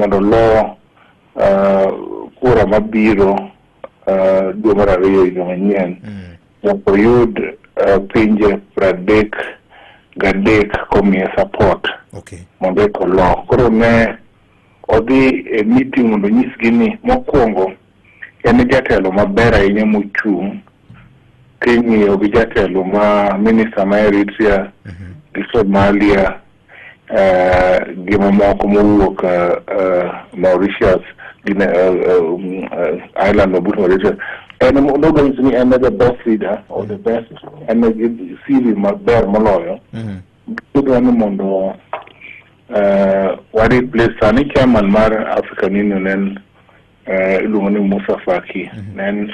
mondo lo kura mabiro dwe mar ariyo higa manyien, nyaka oyud pinje 33 komiye support mondo eka olo. Koro ne odhi e meeting mondo onyisgi ni mokwongo en jatelo maber ahinya mochung' king'iyo gi jatelo ma minister ma Eritrea gi Somalia, gi mamoko mowuok Mauritius gi island mabut Mauritius. En nodwa nyiso ni en the best leader or the best, en gi CV maber moloyo. Gidwa ni mondo wa replace sani chairman mar African Union, en iluongo ni Musa Faki. Ne en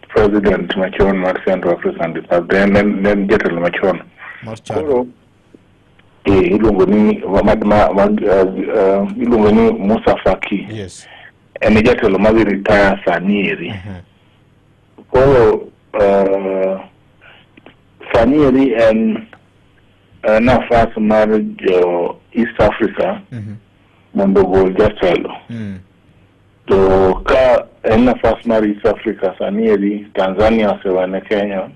president machon mar Central African Republic, ne en jatelo machon mar Chad. Koro iluongo ni ma iluongo ni Musa Faki. En e jatelo madhi retire sani eri. Koro sani eri en nafas mar jo East Africa mondo ogol jatelo. To ka en nafas mar East Africa sani eri, Tanzania osewene Kenya,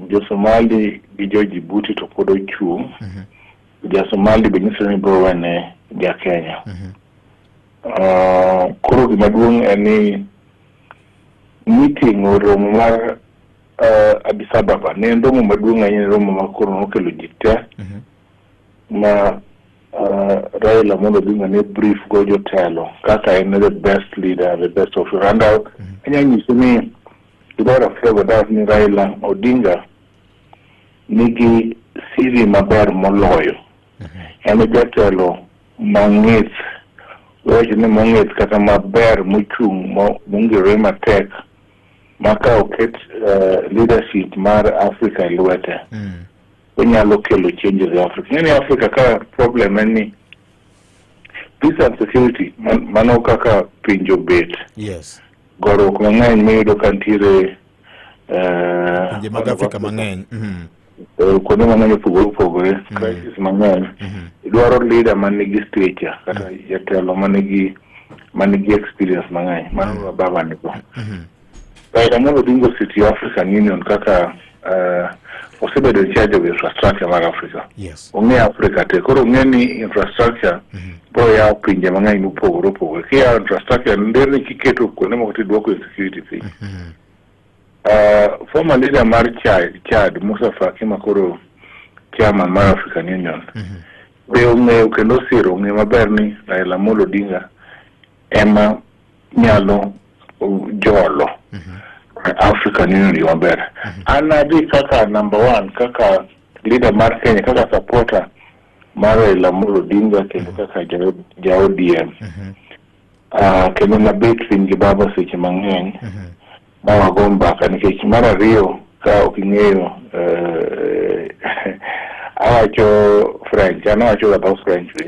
jo Somali gi jo Djibouti to pod ochung'. Ja Somali be nyiso ni biro wene ja Kenya. Koro gima duong' en ni meeting, romo mar Addis Ababa ne en romo maduong' ahinya, romo ma koro nokelo ji te ma Raila Amolo Odinga ne brief go jotelo kaka en the best leader, the best of. And anya nyisi ni without a shadow of a doubt ni Raila Odinga nigi CV maber moloyo. En e jatelo mang'ith, wawacho ni mong'ith kata maber mochung' mongirore matek ma ka oket leadership mar Africa e lwete, onyalo kelo changes e Africa. Ing'e ni Africa ka problem en ni peace and security, mano kaka pinje obet. Goruok mang'eny miyudo ka nitiere Pinje mag Afrika mang'eny. Kuonde mang'eny opogore opogore, crisis mang'eny dwaro leader man nigi stature kata jatelo man nigi experience mang'eny mano baba nigo. Raila Amolo Odinga osetiyo African Union kaka osebedo in charge of infrastructure mar Africa. Ong'e Africa te, koro ong'e ni infrastructure biro yawo pinje mang'eny mopogore opogore. Kiyawo infrastructure, nderni kiketo kuonde moko tiduoko insecurity piny. Former leader mar Chad, Musa Faki, ma koro chairman mar African Union, be ong'eyo kendo osiro ong'eyo maber ni Raila Amolo Odinga ema nyalo jolo African Union yo maber. An adhi kaka number one, kaka leader mar Kenya, kaka supporter mar Raila Amolo Odinga kendo kaka ja ODM. Kendo nabet piny gi baba seche mang'eny ma wago mbaka, nikech mar ariyo ka ok ing'eyo, awacho French, an awacho ga French be.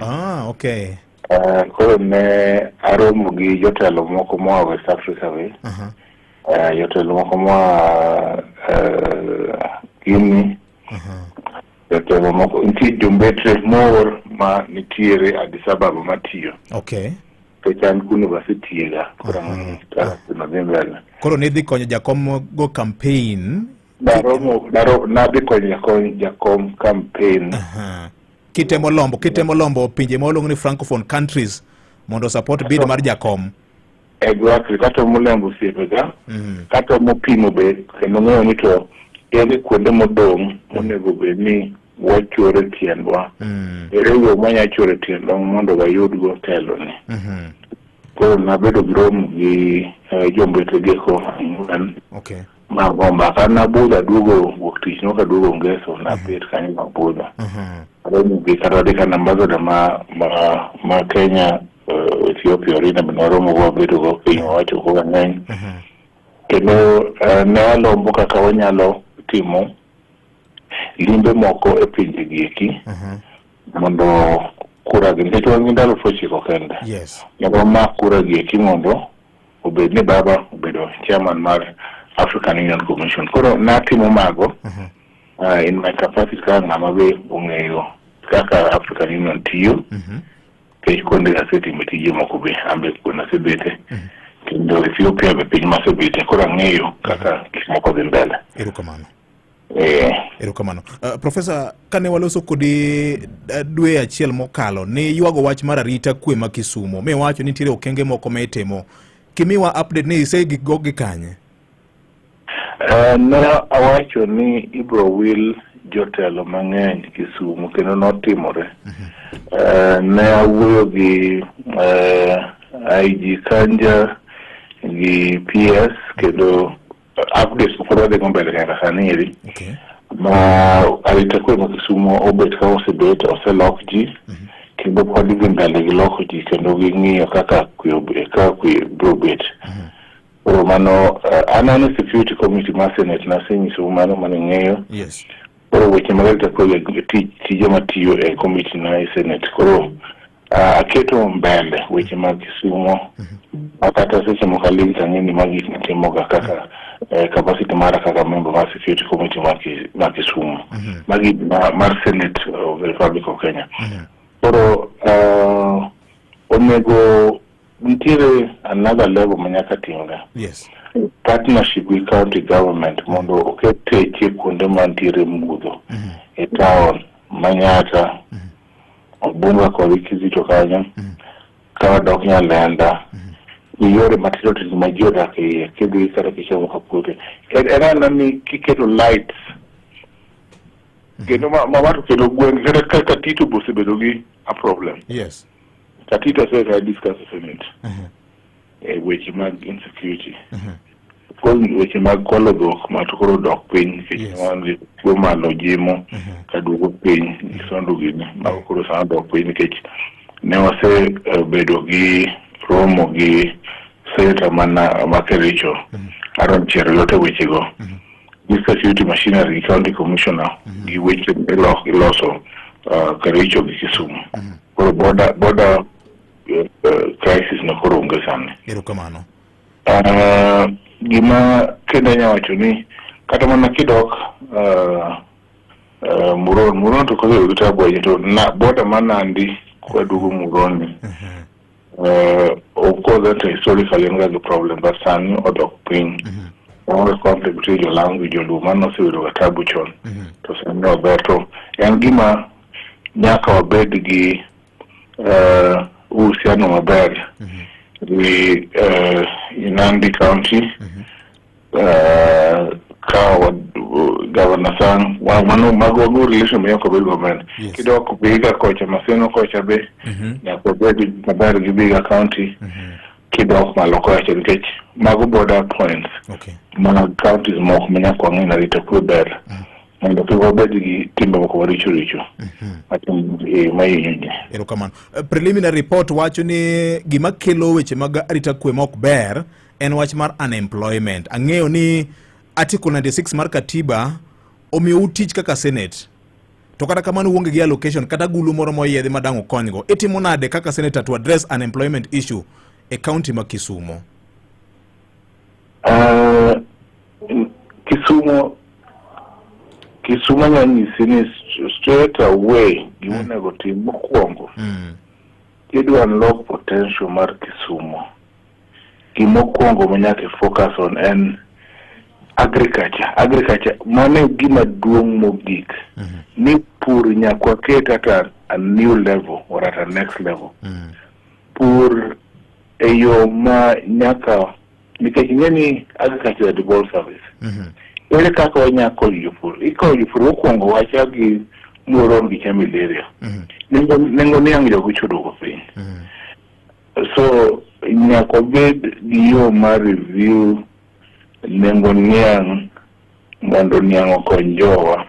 Koro ne aromo gi jotelo moko moa West Africa be, jotelo moko moa Guinea, jotelo moko nitie, jombetre moor ma nitiere Addis Ababa matiyo. Nikech an kuno basetiega, koro ang'eyo kaka kuno dhi mbele. Koro nidhi konyo jakom go campaign. Naromo nadhi konyo jakom campaign. Kitemo lombo pinje ma waluongo ni francophone countries mondo support bid mar jakom. Exactly, katemo lembo osiepega, katemo pimo be kendo ng'eyo ni to ere kuonde modong' monego bed ni wachwore tiendwa, ere yo mwanya chwore tiendwa mondo wayudgo telo ni. Koro nabedo gi romo gi jombete geko ang'wen ma go mbaka. Nabudho aduogo wuok tich, nok aduogo Ngeso, nabet kanyo mabudho. Aromo gi kata dhi kan ambassador ma Kenya, Ethiopia Orina be nwaromo go, wabedo go piny, wawacho go mang'eny. Kendo ne walombo kaka wanyalo timo limbe moko e pinje gi eki mondo kura gi, nikech wan gi ndalo 90 kende. Mondo wamak kura gi eki mondo obed ni baba obedo chairman mar African Union Commission. Koro natimo mago in my capacity kaka ng'ama be ong'eyo kaka African Union tiyo. Nikech kuonde asetimo tije moko be, an be kuonde asebete. Kendo Ethiopia be piny masebete, koro ang'eyo kaka gik moko dhi mbele. Erokamano. Eh. Erokamano. Profesa, kane waloso kodi dwe achiel mokalo, ne ywago wach mar arita kwe ma Kisumo. Miwacho ni nitiere okenge moko ma itimo. Kimiwa update ni isegigo gi kanye? Ne awacho ni ibro wil jotelo mang'eny Kisumu kendo notimore. Ne awuoyo gi IG Kanja gi PS kendo updates pod wadhi go mbele nyaka sani eri. Ma arita kwe ma Kisumu obet kaka osebet, oselok ji kendo pod idhi mbele gi loko ji kendo ging'iyo kaka kwe kaka kwe biro bet. Koro mano an an e security committee mar Senate, nasenyisou mano mane ng'eyo. Koro weche mag arita kwe gi tij tije matiyo e committee na e Senate. Koro aketo mbele weche mag Kisumo ma kata seche moko aling' to ang'e ni magi gik matimoga kaka capacity mara kaka member mar security committee mar Kisumu. Magi mar Senate of the Republic of Kenya. Koro onego nitiere another level ma nyaka timre. Partnership gi county government mondo oket teche kuonde mantiere mudho e town Manyata, Obunga kod Kizito kanyo, ka wadok Nyalenda, gi yore matindo tindo ma ji odak e iye, kidhi kata kichomo Kapute. En anena ni kiketo lights kendo ma ma kelo gweng' kata kaka Katito be osebedo gi a problem. Katito ase discuss e Senate e weche mag insecurity. Of course, weche mag kwalo dhok ma to koro dok piny nikech wan gi tuo malo jimo ka duogo piny gisondo gini mago koro sana dok piny nikech ne wase bedo gi romo gi senator mana ma Kericho Aaron Cheruiyot e wechego gi security machinery gi county commissioner gi weche iloso Kericho gi Kisumu. Koro border crisis no koro onge sani. Erokamano. Gima kendo anya wacho ni kata mana kidok Muron, Muron to kosebedo gi tabu ahinya to na border ma Nandi kwaduogo Muron ni of course that historically en ga gi problem, but sani odok piny. Onge conflict between Jolang'o gi Joluo, mano nosebedo ga tabu chon to sani ober, to en gima nyaka wabed gi uhusiano maber gi Nandi County ka Governor Sang mano mago mago relation ma nyaka wabed maber. Kidok Vihiga kocha, Maseno kocha be nyaka wabed maber gi Vihiga County kidok malo kocha nikech mago border points mag counties moko ma nyaka wang'e ni arita kwe ber mondo kik wabed gi timbe moko maricho richo mahinyo ji. Erokamano. Preliminary report wacho ni gima kelo weche mag arita kwe ma ok ber en wach mar unemployment. Ang'eyo ni Article 96 mar katiba omiyou tich kaka Senate. To kata kamano uonge gi allocation kata gulu moro moyiedhi ma dang' ukonygo. Itimo nade kaka senator to address unemployment issue e county ma Kisumo? Kisumo anya nyisi ni straight away gima onego tim mokwongo kidwa unlock potential mar Kisumo, gimokwongo ma nyaka i focus on en agriculture. Agriculture mano e gima duong' mogik ni pur nyaka waket at a new level or at a next level. Pur e yo ma nyaka nikech ing'e ni agriculture is a devolved service. Ere kaka wanya konyo jopur? Ikowo jopur mokwongo wachak gi Muoron gi Chamileria. Nengo niang' jogo ichudo piny. So nyaka wabed gi yo mar review nengo niang' mondo niang' okony jowa.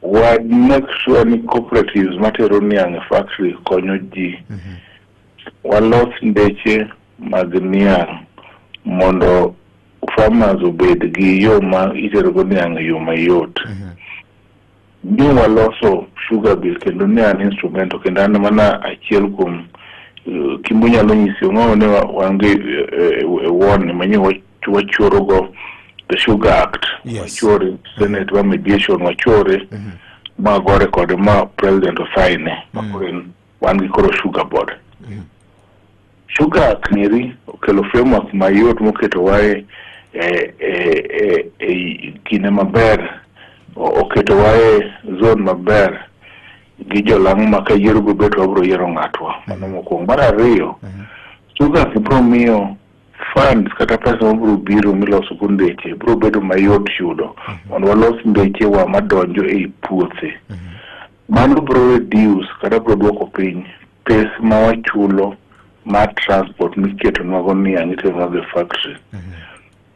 Wa make sure ni cooperatives matero niang' e factory konyo ji. Walos ndeche mag niang' mondo farmers obed gi yo ma itero go niang' e yo mayot. Ni waloso sugar bill kendo ne an instrumental kendo an mana achiel kuom Kimbo nyalo nyisi ong'o ne wan gi e won manye wachuoro go the Sugar Act. Wachuore Senate wa mediation, wachuore ma gore kode ma president osaine ma koro en Wan gi koro sugar board. Sugar Act neri okelo framework mayot moketowa e kinde maber, oketowa e zone maber gi jolang'o ma ka yiero biro bet, wabiro yiero ng'atwa. Mano mokwongo. Mar ariyo, Sugar Act biro miyo funds kata pesa mabiro biro miloso go ndeche biro bedo mayot yudo mondo walos ndechewa madonjo ei puothe. Mano biro reduce kata biro duoko piny pes ma wachulo mar transport miketonwa go niang' iteronwa go e factory.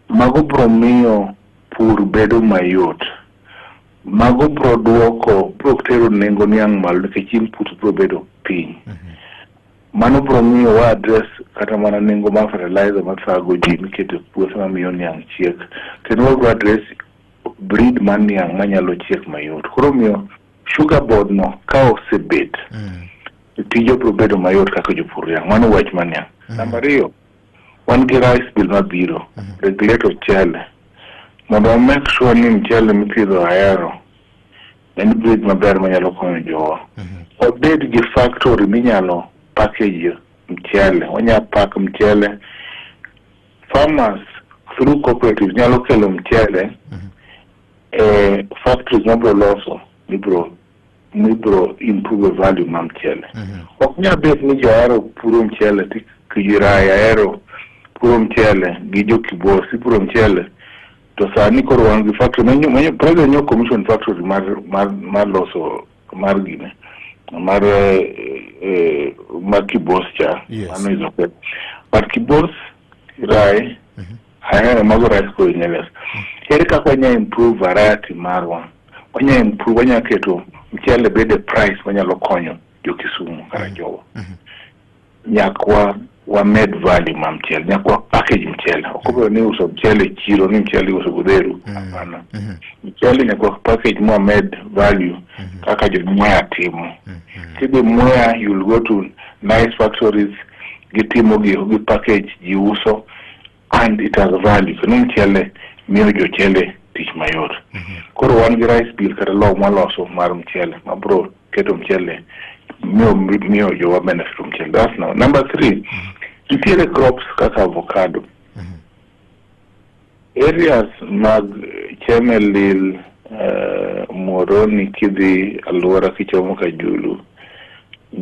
Mago biro miyo pur bedo mayot. Mago biro duoko, biro tero nengo niang' malo nikech input biro bedo piny. Mano biro miyo wa address kata mana nengo mar fertilizer mathago ji miketo e puothe mamiyo niang' chiek. Kendo wabiro address breed mar niang' manyalo chiek mayot. Koro omiyo sugar board no ka osebet, tije biro bedo mayot kaka jopur niang'. Mano wach mar niang'. Namba ariyo, wan gi rice bill mabiro, regulate mchele. Mondo wa make sure ni mchele mipidho Ahero en breed maber manyalo konyo jowa. Wabed gi factory minyalo package mchele. Wanyalo pack mchele. Farmers through cooperatives nyalo kelo mchele e factories mabiro loso mibiro improve value mar mchele. Ok nyal bet ni jo-Ahero puro mchele to Kirai Ahero puro mchele gi jo Kibos puro mchele, to sani koro wan gi factory manyo president nyo commission factory mar loso mar gine mar Kibos cha. Mano is okay, but Kibos, Rai, Ahero, mago rice koro inyalo ere kaka wanya improve variety marwa, wanya improve, wanya keto mchele bede price manyalo konyo jo Kisumu kata jowa. Nyaka wamed value ma mchele, nyaka wa package mchele. Ok obedo ni uso mchele e chiro ni mchele iuso godheru, hapana. Mchele nyaka wa package ma wamed value kaka jo Mwea timo. Kidhi Mwea, you'll go to nice factories, gitimo gi package, ji uso and it has value, kendo mchele miyo jochele tich mayot. Koro wan gi rice bill kata law mwaloso mar mchele mabro keto mchele miyo jowa benefit from mchele. That's now. Number three, nitiere crops kaka avocado. Areas mag Chemelil, Muhoroni, kidhi alwora kichomo Kajulu,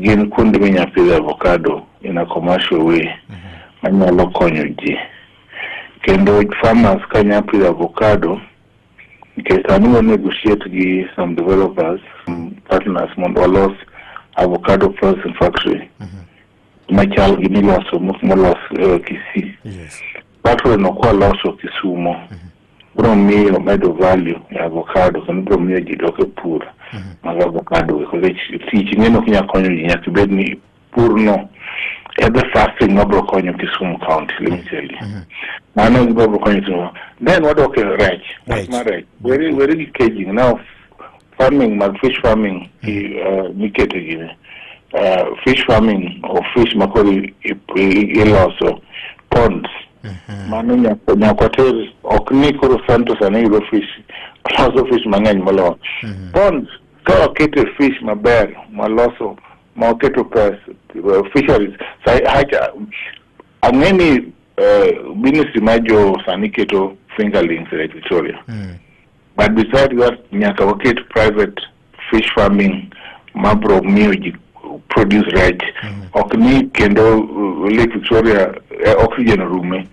gin kuonde minya pidho avocado in a commercial way manyalo konyo ji. Kendo farmers ka nya pidho avocado, nikech sani wa negotiate gi some developers, some partners mondo walos avocado processing factory machal gi miloso molos Kisii. Factory no kwaloso Kisumo biro miyo medo value e avocado kendo biro miyo ji dok e pur mag avocado, nikech tich ing'e ok nyal konyo ji, nyaka ibed ni pur no e the first thing mabiro konyo Kisumu County, let me tell you. Mano e gima biro konyo Kisumu. Then wadok e rech. Wach mar rech. Weri gi caging. Now farming mag fish farming mikete gine. Fish farming or fish makoro iloso ponds. Mano nyaka water, ok ni koro Santo sani yudo fish, loso fish mang'eny moloyo. Ponds ka wakete fish maber maloso ma waketo pes fisheries ang'e ni ministry mar jo sani keto fingerlings e Lake Victoria. But beside that, nyaka waket private fish farming mabro miyo ji produce rech. Ok ni kendo Lake Victoria oxygen orume.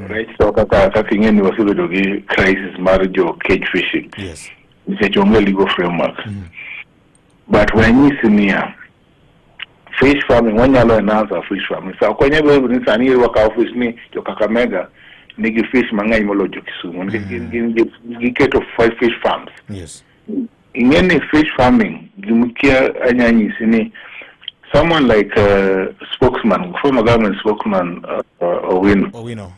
Rech to kaka ing'e ni wasebedo gi crisis mar jo cage fishing. Nikech onge legal framework. But wanyisi niya, fish farming wanyalo enhance our fish farming. Sa ok wanyal bedo ni sani wakawo fish ni jo Kakamega nigi fish mang'eny moloyo jo Kisumu nikech gin giketo five fish farms. Ing'e ni fish farming gimikia anya nyisi ni someone like spokesman, former government spokesman Owino Owino.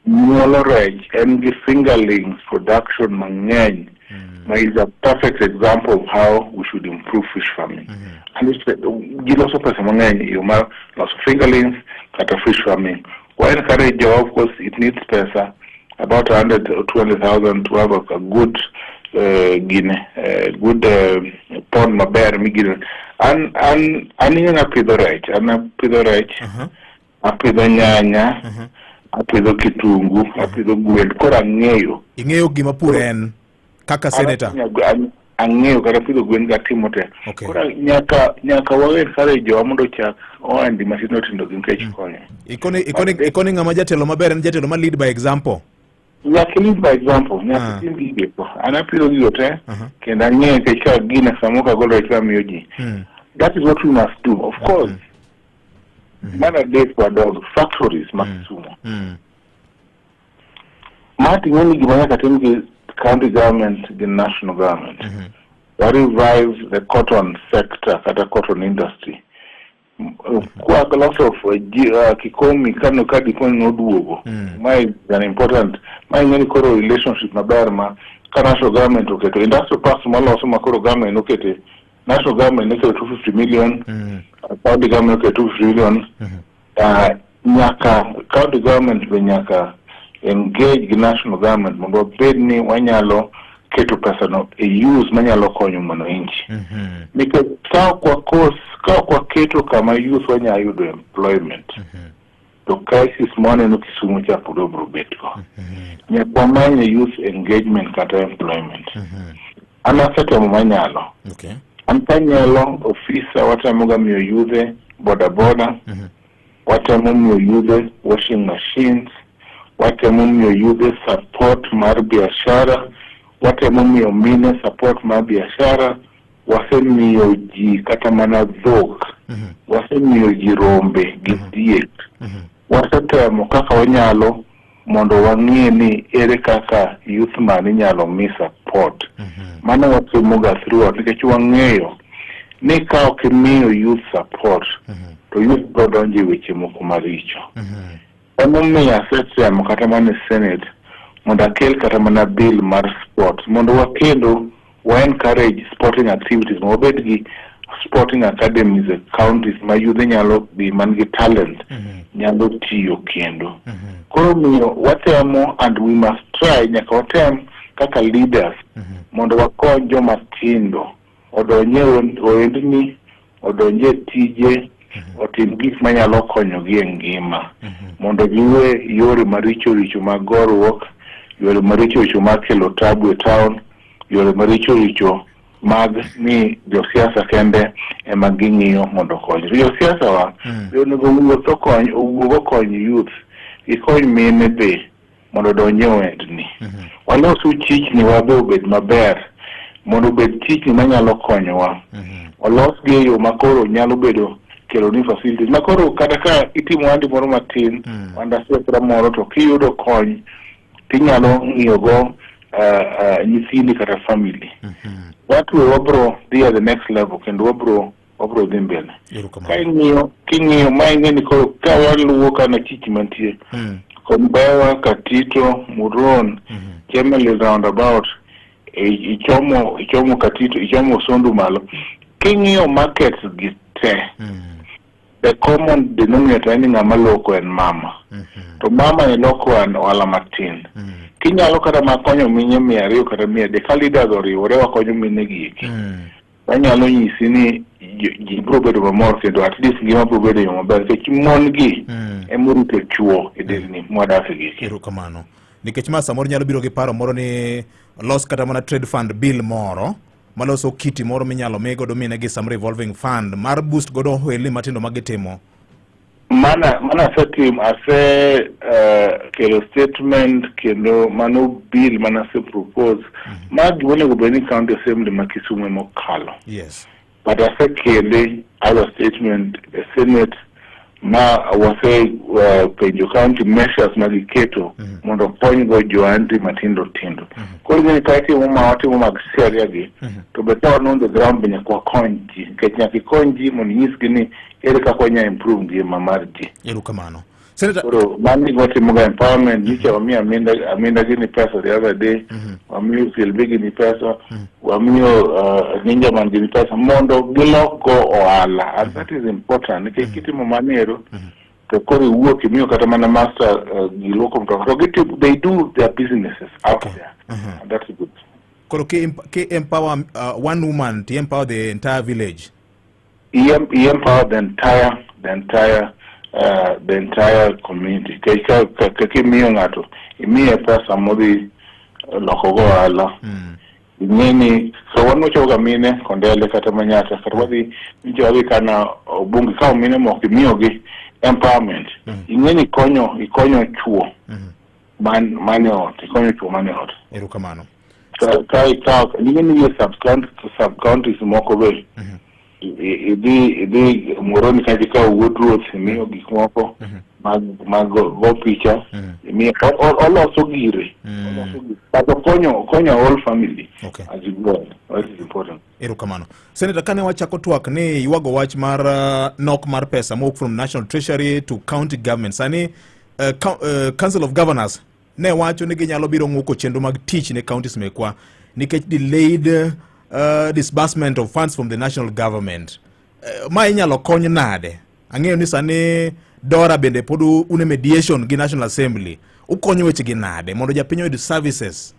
Nyuolo rech, en gi fingerlings production mang'eny ma is a perfect example of how we should improve fish farming. And it's, giloso pesa mang'eny e yo mar loso fingerlings kata fish farming. Wa encourage jo, of course it needs pesa, about 100 or 200,000 to have a good gine good pond maber migino. An ing'e apidho rech, an apidho rech, apidho nyanya, apidho kitungu, apidho gwen. Koro ang'eyo. Ing'eyo gima pur en kaka senator. Ang'eyo kata pidho gwen gatimo te. Koro nyaka wa encourage jowa mondo ochak ohandi matindo tindo gi nikech konyo. Ikoni ng'ama jatelo maber en jatelo ma lead by example. Nyaka lead by example, nyaka tim gigo. An apidho gigo te, kendo ang'eyo nikech ka gine samoro kagolo rech mamiyo ji. That is what we must do. Of course, mar adek wadog factories ma Kisumu. Ma ting'o ni gima nyaka tim gi county government gi national government. Wa revive the cotton sector kata cotton industry. Kwa lots of Kikomi kano ka dipo ni noduogo. Ma is an important, ma ing'e ni koro relationship maber ma ka national government oketo industrial parks moloso ma koro government okete, national government oketo 250 million, county government oketo 250 million. Nyaka county government be nyaka engage gi national government mondo wabed ni wanyalo keto pesa no e use manyalo konyo mwananchi. Nikech ka ok wakos, ka ok waketo kama youth wanyalo yudo employment, to crisis mwaneno Kisumu cha pod wabiro bet go. Nyaka wamany youth engagement kata employment. An asetemo manyalo. An kanyalo ofisa watemoga miyo yudhe boda boda, watemo miyo yudhe washing machines, watemo miyo yudhe support mar biashara, watemo miyo mine support mar biashara, wasemiyo ji kata mana dhok, wasemiyo ji rombe gi diek. Wasetemo kaka wanyalo mondo wang'e ni ere kaka youth man inyalo mi support. Mano watimoga throughout nikech wang'eyo ni ka ok imiyo youth support, to youth biro donjo e weche moko maricho. Emomiyo asetemo kata mana e Senate mondo akel kata mana bill mar sport mondo wakendo wa encourage sporting activities, mondo wabed gi sporting academies e counties ma yudhe nyalo dhi man gi talent nyalo tiyo kendo. Koro miyo watemo and we must try, nyaka watem kaka leaders mondo wakony joma tindo odonje ohendni, odonje tije, otim gik manyalo konyogi e ngima mondo giwe yore maricho richo mag goruok, yore maricho richo mag kelo tabu e town, yore maricho richo mag ni josiasa kende ema ging'iyo mondo okony. To josiasa wa be onego owuoth okony, owuog okony youth, gikony mine be mondo odonj e ohendni. Walosu chichni wa be obed maber mondo obed chichni manyalo konyowa. Olosgi e yo makoro nyalo bedo kelo ni facilities makoro kata ka itimo ohandi moro matin, ohand asiepra moro, to kiyudo kony tinyalo ng'iyogo nyithindi kata family. That way wabro dhi at the next level kendo wabro dhi mbele. Ka ing'iyo, king'iyo ma ing'e ni koro ka waluwo kana chich mantie Kombewa, Katito, Muron, Chemelil roundabout, ichomo Katito, ichomo Sondu malo. King'iyo markets gi te, the common denominator en ni ng'ama loko en mama. To mama ni loko an ohala matin. Kinyalo kata makonyo mine 200 kata 300, ka leaders oriwore wakonyo mine gi eki. Wanyalo nyisi ni ji biro bedo mamor kendo at least ngima biro bedo e yo maber nikech mon gi emorito chuo e delni mwadake gi. Erokamano. Nikech ma samoro nyalo biro gi paro moro ni los kata mana trade fund bill moro maloso kiti moro minyalo mi godo mine gi some revolving fund mar boost godo ohelni matindo ma gitimo. Mana asetim ase kelo statement kendo mano bill mana ase propose ma gima onego bed ni county assembly ma Kisumu ema okalo. But asekele as a statement e Senate ma wase penjo county measures ma giketo mondo okonygo joandi matindo tindo. Koro ing'e ni ka itimo ma watimo mag sheria gi, to be ka wan on the ground be nyaka wakony ji nikech nyaka ikony ji mondo inyisgi ni ere kaka wanyalo improve ngima mar ji. Erokamano. Senator. Koro mano gima watimoga empowerment, nyicha wamiyo Aminda gini pesa the other day, wamiyo CLB gini pesa, wamiyo Ninja Man gini pesa mondo gilok go ohala, and that is important nikech kitimo mano ero to koro iwuok imiyo kata mana master giluoko mtoka to gitimo, they do their businesses out there and that's good. Koro ki empower one woman to empower the entire village. I empower the entire community. Nikech ka kimiyo ng'ato, imiye pesa modhi loko go ohala, ing'e ni so wan wachopo ga mine Kondele kata Manyata kata wadhi nitie, wadhi kana Obunge kawo mine moko, imiyogi empowerment, ing'e ni ikonyo chuo man e ot, ikonyo chuo man e ot. Erokamano. Ka ikawo, ing'e ni sub counties moko be idhi Muhoroni kacha, ikawo wuod ruoth, imiyo gik moko mag go picha, imiyo oloso gire, oloso gire, but okonyo whole family as you go. That is important. Erokamano, Senator. Kane wachako twak ni ywago wach mar nok mar pesa mowuok from National Treasury to county government, sani Council of Governors ne wacho ni ginyalo biro ng'uko chenro mag tich ne counties mekwa nikech delayed disbursement of funds from the national government. Ma inyalo kony nade? Ang'eyo ni sani Dora bende pod un e mediation gi National Assembly. Ukonyo weche gi nade mondo japiny oyud services?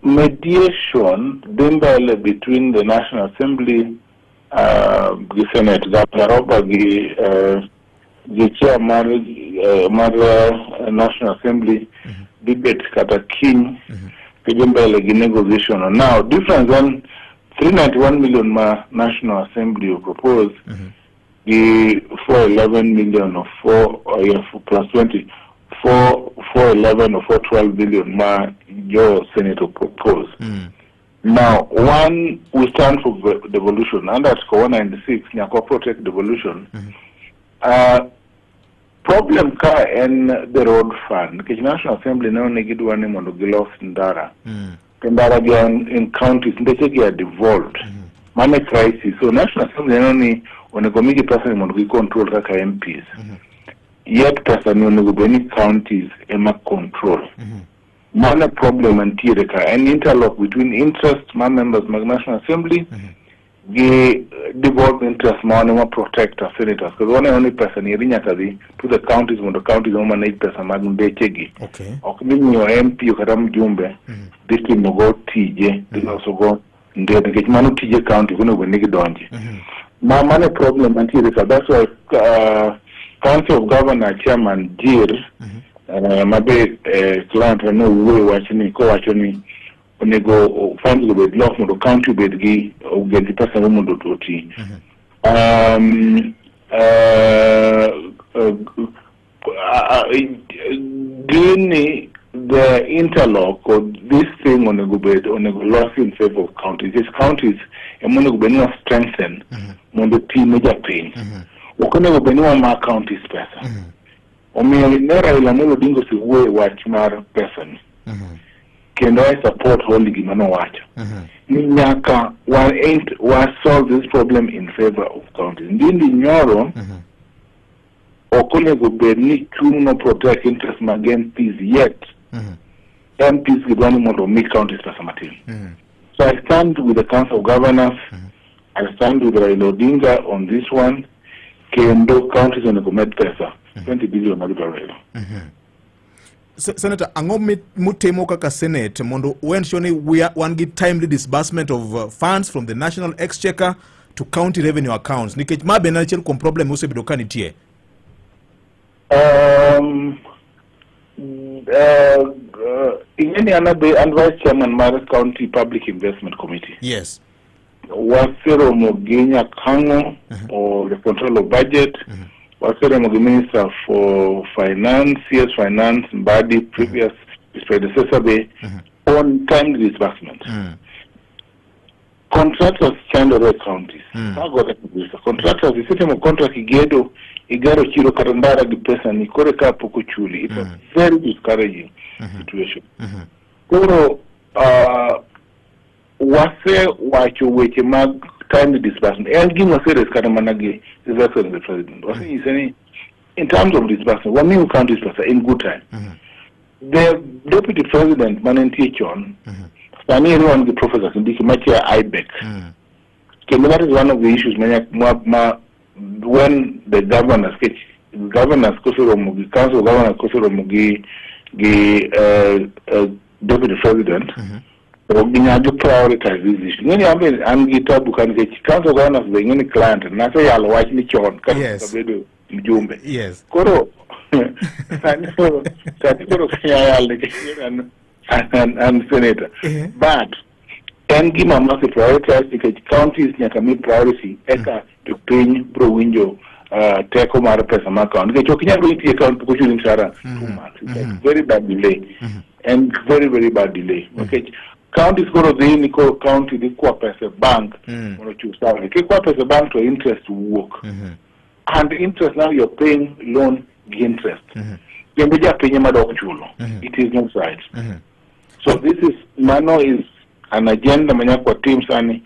Mediation dhi mbele between the National Assembly gi Senate. Governor Roba gi chair mar National Assembly dhi bet kata kiny, gidhi mbele gi negotiation. Now, difference en 391 million ma National Assembly propose gi 411 million or 4 yeah, plus 20, 4 411 or 412 billion ma jo Senate propose. Now, one, we stand for devolution. Under Article 196, nyaka protect devolution. Problem ka en the road fund. Nikech National Assembly ne ni gidwa ni mondo gilos ndara. To ndara gi in counties, ndeche gi are devolved. Mano e crisis. So National Assembly neno ni onego migi pesa ni mondo gi control kaka MPs. Yet pesa ni onego bed ni counties ema control. Mano e problem mantiere ka, en interlock between interest ma members mag National Assembly gi devolved interest ma wan ema protect as senators, because waneno ni pesa ni eri nyaka dhi to the counties mondo counties ema manage pesa mag ndechegi. Ok ni miyo MP kata mjumbe dhi timogo tije, dhi losogo ndeche, nikech mano tije county, ok onego bed ni gidonje. Ma mano e problem mantiere ka. That's why Council of Governor chairman Jir, ma be client ne owuoyo wachni kowacho ni onego funds go obed lock mondo county obed gi pesa go mondo oti. Gini, the interlock or this thing onego bed, onego losi in favor of counties. These counties ema onego bed ni wa strengthen mondo oti ne japiny. Ok onego bed ni wama counties pesa. Omiyo ne Raila Amolo Odinga osewuoyo e wach mar pesa ni, kendo I support wholly gima nowacho ni nyaka wa solve this problem in favor of counties. Ndindi Nyoro ok onego bed ni chung' no protect interest mag MPs, yet MPs gidwa ni mondo omi counties pesa matin. So I stand with the Council of Governors, I stand with Raila Odinga on this one, kendo counties onego med pesa 20 billion mag Raila. Senator, ang'o mutimo kaka Senate mondo u ensure ni wan gi timely disbursement of funds from the national exchequer to county revenue accounts? Nikech ma bende en achiel kuom problem mosebedo ka nitie. Ing'e ni an abe an vice chairman mar County Public Investment Committee. Waseromo gi Nyakang'o or the control of budget. Waseromo gi Minister for Finance, CS Finance, Mbadi, previous, his predecessor be, on timely disbursement. Contractors chandore e counties. Kagore kabisa. Contractors, isetimo contract, igedo, igero chiro kata ndara gi pesa ni, koro ka pok ochuli. It's a very discouraging situation. Koro wasewacho weche mag timely disbursement. En gima waseraise kata mana gi His Excellency the President. Wasenyise ni in terms of disbursement, wamiyo counties pesa in good time. The deputy president mane nitie chon, sani eri wan gi Professor Kindiki ma chair IBEC. Kendo that is one of the issues ma when the governors, kech governors koseromo gi council of governors koseromo gi deputy president ok ginyal gi prioritize this issue. Ng'eni an be an gi tabu ka nikech council governors be ing'eni client naseyalo wach ni chon ka abedo mjumbe. Koro sani koro kanyayal nikech an senator. But en gima must prioritize nikech counties nyaka mi priority eka jopiny biro winjo teko mar pesa mar county, nikech ok inyal nitie county pok ochuli mshahara 2 months. It's like very bad delay and very, very bad delay, nikech counties koro dhi ni koro county dhi kwa pesa e bank mondo ochul salary. Kikwa pesa e bank to interest wuok, and interest, now you're paying loan gi interest, kendo japiny ema dok chulo. It is not right. So this is, mano is an agenda ma nyaka watim sani.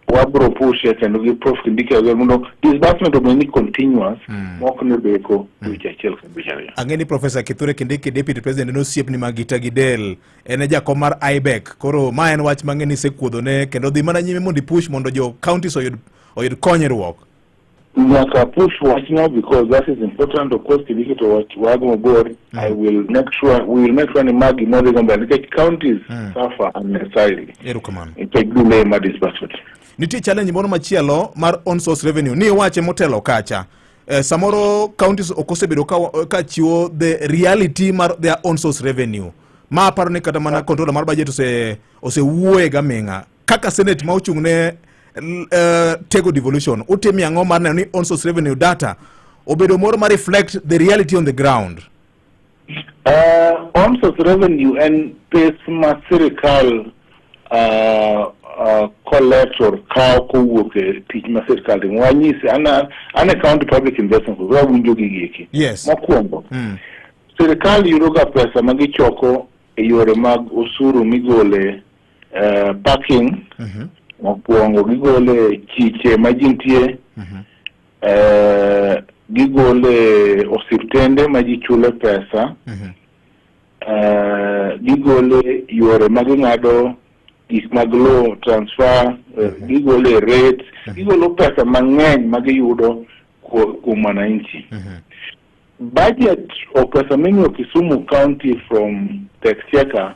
Wabro push e kendo gi Prof Kindiki as well mondo disbursement obed ni continuous, mok ni deko dweche achiel kata 2 dweche. Ang'e ni Professor Kithure Kindiki, deputy president, en osiepni mag gita gi del, en e jakom mar IBEC. Koro ma en wach mang'e ni isekuodhone kendo dhi mana nyime mondo ipush mondo jo counties oyud konyruok. Nyaka push wachno because that is important. Of course, Kindiki to wach wago mabor. I will make sure, we will make sure ni ma gima dhi mbele nikech counties suffer unnecessarily Erokamano. nikech delay mar disbursement. Nitie challenge moro machielo mar own source revenue ni iwache motelo kacha. Samoro counties ok osebedo ka chiwo the reality mar their own source revenue, ma aparo ni kata mana controller mar budget osewuoye gaming'a. Kaka senate ma ochung' ne tego devolution, utimi ang'o mar neno ni own source revenue data obedo moro ma reflect the reality on the ground? On source revenue en pes ma sirikal collect or kawo kowuok e tich ma sirikal timo. Wanyisi, an e county public investment, koro awinjo gigi eki. Mokwongo, sirikal yudo ga pesa ma gichoko e yore mag osuru migole parking. Mokwongo gigole chiche ma ji nitie, gigole osiptende ma ji chule pesa, gigole yore ma ging'ado gik mag low transfer, gigole rates, gigolo pesa mang'eny ma giyudo kuom wananchi. Budget of pesa mimiyo Kisumu County from the exchequer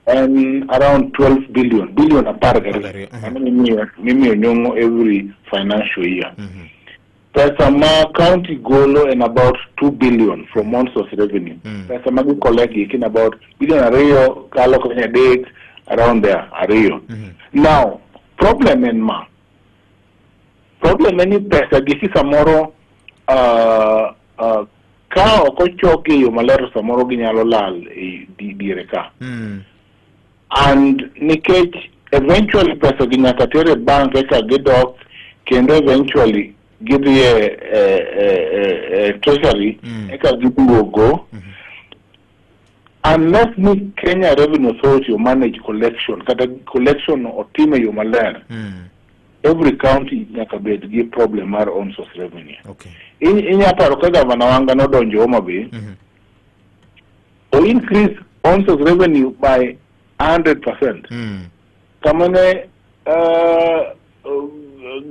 en around 12 billion, billion 12. 12. Mano mimiyo Nyong'o every financial year. Pesa ma county golo en about 2 billion from one source revenue. Pesa ma gi collect gi in about billion 2 kalo kanya 3, around there, 2. Now problem en ma, problem en ni pesa gi si samoro ka ok ochoki e yo maler to samoro ginyalo lal e diere ka. And nikech eventually pesa gi nyaka ter e bank eka gidok kendo eventually gidhi e treasury eka giduogo, unless ni Kenya Revenue Authority o manage collection kata collection otim e yo maler, every county nyaka bed gi problem mar own source revenue. Inya paro ka gavana Wanga nodonjo Homa Bay, o increase own source revenue by 100%. Kama ne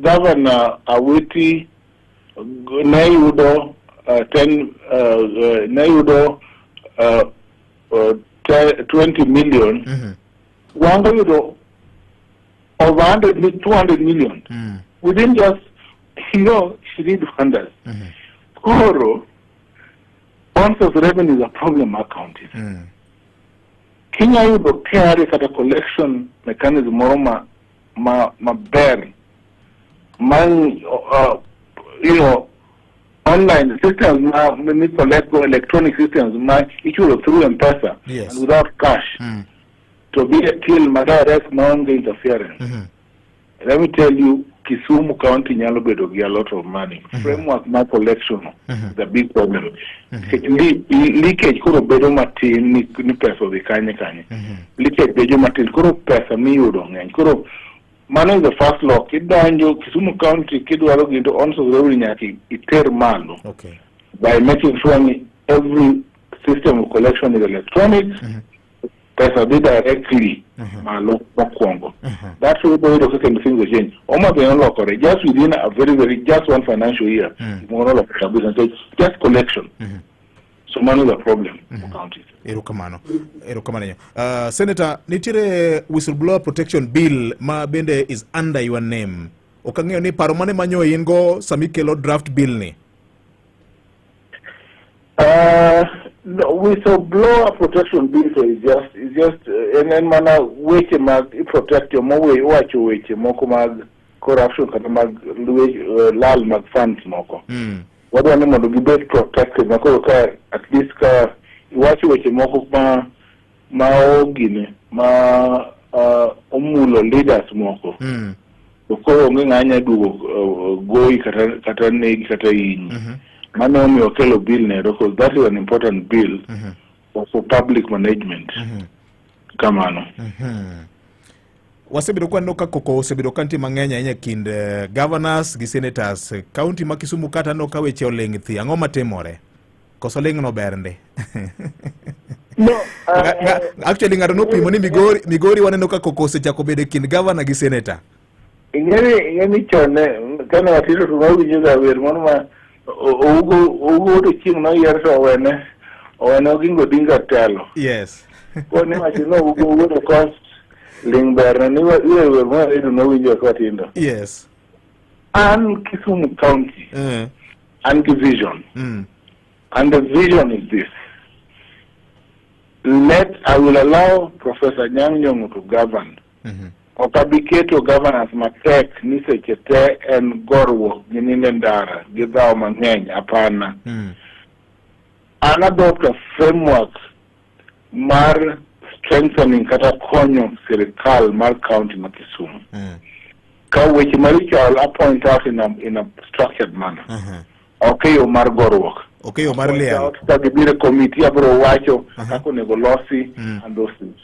governor Awiti ne yudo 10 ne yudo 20 million, Wanga yudo over 100 200 million within just, she did wonders. Koro own source revenue is a problem mar counties. Kinya yudo KRA kata collection mechanism moro ma maber ma online systems ma mi collect go, electronic systems ma ichulo through M-Pesa and without cash, to be a till ma direct maonge interference. Let me tell you, Kisumu County nyalo bedo gi a lot of money. Framework mar collection is a big problem. Nikech leakage koro bedo matin ni pesa odhi kanye kanye. Leakage bedo matin, koro pesa miyudo ng'eny. Koro mano is the first lock. Kidonjo Kisumu County kidwaro ginto own source revenue nyaka iter malo by making sure ni every system of collection is electronic. Pesa dhi directly malo mokwongo. That's why ibiro yudo kaka things will change. Homa Bay nolokore just within a very very just one financial year. Gimoro nolokore kabisa nikech just collection. So mano is a problem for counties. Erokamano. Erokamano. Senator, nitiere whistleblower protection bill ma bende is under your name. Ok ang'eyo ni paro mane manyo in go sama ikelo draft bill ni. No, whistleblower protection bill is just en mana weche mag protect joma wacho weche moko mag corruption kata mag lal mag funds moko. Wadwa ni mondo gibed protected ma koro ka at least ka iwacho weche moko ma ogine ma omulo leaders moko, to koro onge ng'a nya duogo goyi kata negi kata hinyi. Mano omiyo wakelo bill nero, because that is an important bill for public management. Kamano. Wasebedo ka waneno ka koko osebedo ka nitie mang'eny ahinya e kind governors gi senators. County ma Kisumu kata aneno ka weche oling' thi. Ang'o matimore? Koso ling' no ber ndi? No, Actually ng'ato nopimo ni Migori waneno ka koko osechako bedo e kind governor gi senator. Ing'eni chon ne kane watindo to wawinjo ga wer moro ma Ougo wuod Ochieng' noyier to owene Oginga Odinga telo. Koro niwacho ni Ougo wuod Okoth ling' berne ni iwe wer mar redio nwawinjo ka watindo. An Kisumu County, an gi vision. And the vision is this. I will allow Professor Anyang' Nyong'o to govern. Ok abi keto governance matek ni seche te en goruok gi nindo e ndara gi dhawo mang'eny, hapana. An adopt a framework mar strengthening kata konyo sirikal mar county ma Kisumu. Ka weche maricho, I'll point out in a structured manner. Ok e yo mar goruok. Ok e yo mar Point liel. out ka gibiro e committee, abiro wacho kaka onego losi and those things.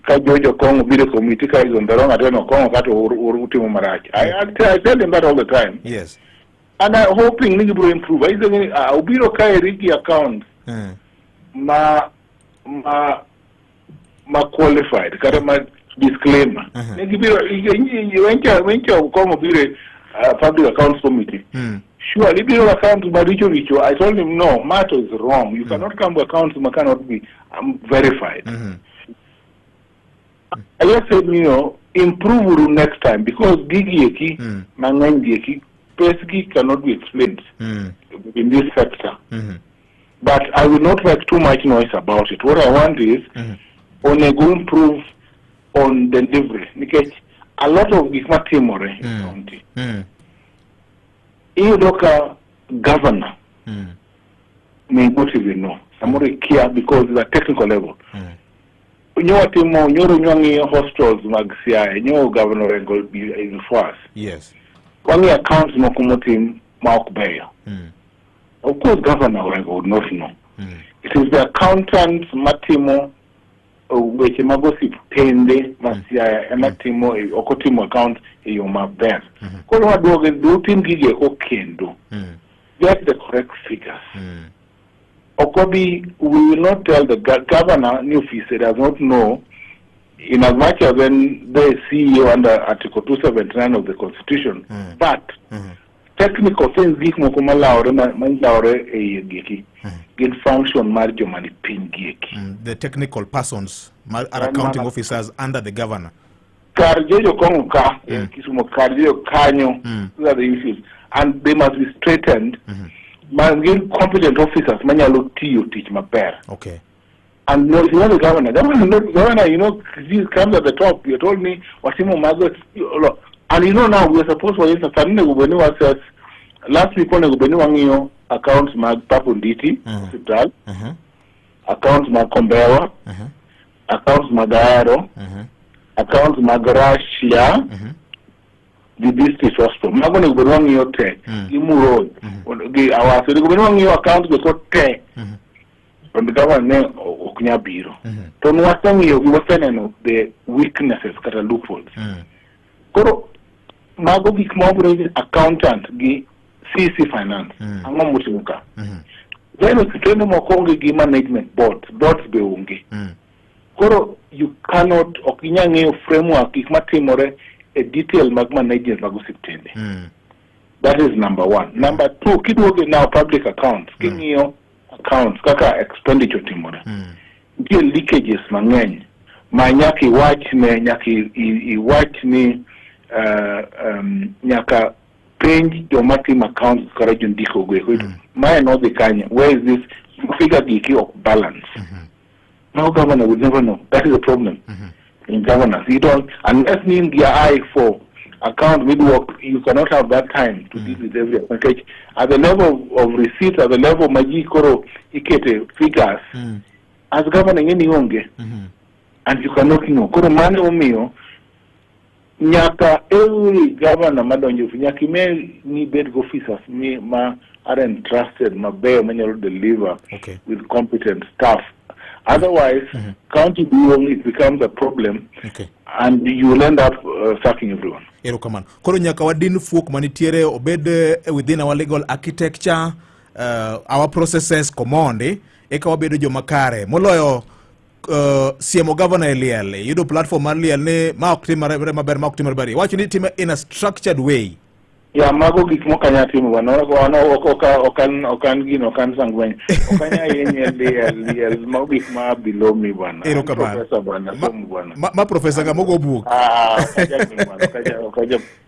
Ka George Okong'o biro e committee ka is on the wrong ateno Okong'o kata utimo marach. I tell him that all the time. And I'm hoping ni gibiro improve. I say ni obiro kaeri gi account ma qualified kata ma disclaimer. Ne gibiro wencha Okong'o biro e Public Accounts Committee. Surely biro account maricho richo. I told him, "No, matter is wrong. You cannot come with accounts ma cannot be verified." I just said, improve uru next time because gigi eki mang'eny gi eki pesgi cannot be explained in this sector. But I will not make too much noise about it. What I want is onego improve on delivery nikech a lot of gik matimore e county. Iyudo ka governor may not even know. Samoro ikia because it's a technical level. Nyo watimo nyoro nyo wang'iyo hospitals mag Siaya, nyo Governor Orengo is for us. Wang'iyo accounts moko motim ma ok beyo. Of course Governor Orengo would not know. It is the accountants matimo weche mag osiptende ma Siaya ema timo ok otimo account e yo maber. Koro waduoge utim gigi eko kendo. Get the correct figures. Ok wabi, we will not tell the governor ni officer does not know, in as much as then the CEO under Article 279 of the Constitution, but technical things, gik moko malawore malawore e iye gieki gin function mar joma ni piny gieki. The technical persons are accounting officers under the governor. Kar George Okong'o ka e Kisumu, kar George kanyo, those are the issues and they must be straightened ma gin competent officers manyalo tiyo tich maber. And no, it's not the governor. Governor, not, governor, he comes at the top. You told me, watimo mago, and now we are supposed, for instance, sani onego bed ni assess, last week onego bed ni wang'iyo accounts mag Papa Nditi Hospital, accounts mag Kombewa, accounts mag Ahero, accounts mag Russia, gi district hospital. Mago onego bed ni wang'iyo te, gi Muhoroni, gi Awasi. Onego bed ni wang'iyo accounts go te. And the governor ne ok nyal biro. To nwaseng'iyo gi waseneno the weaknesses kata loopholes. Koro mago gik ma wabiro ni accountant gi CC finance. Ang'o motimo ka? Then osiptende moko onge gi management boards, boards be onge. Koro you cannot, ok inyal ng'eyo framework gik matimore e detail mag management mag osiptende. That is number one. Number two, kiduoge now public accounts, king'iyo accounts kaka expenditure timore. Nitie leakages mang'eny ma nyaka iwach ne nyaka iwach ni nyaka penj joma timo accounts kata jondiko go eko. Mae nodhi kanye? Where is this figure giki ok balance? No governor would never know. That is the problem in governance. You don't, unless ni in gi eye for account midwork, you cannot have that time to deal with every account. At the level of receipts, at the level ma ji koro ikete figures, as governor ing'e ni onge and you cannot know. Koro mano omiyo nyaka every governor madonjo, nyaka ime ni bed gi officers mi ma are entrusted mabeyo manyalo deliver with competent staff. Otherwise, county duong, it becomes a problem and you will end up sacking everyone. Erokamano. Koro nyaka wadin fuok manitiere obed within our legal architecture, our processes komondi eka wabedo joma kare moloyo siemo governor e liel yudo platform mar liel ni ma ok timore maber, ma ok timore maber, iwacho ni time in a structured way. Ya, mago gik mok anyal timo bwana. Ok an gino, ok an sangweny, ok anyal yenye liel liel. Mago gik ma below me, bwana. An Erokamano. Professor, bwana, somo, bwana. Ma professor ng'ama ogo buk. Ah, ok aja gino, bwana,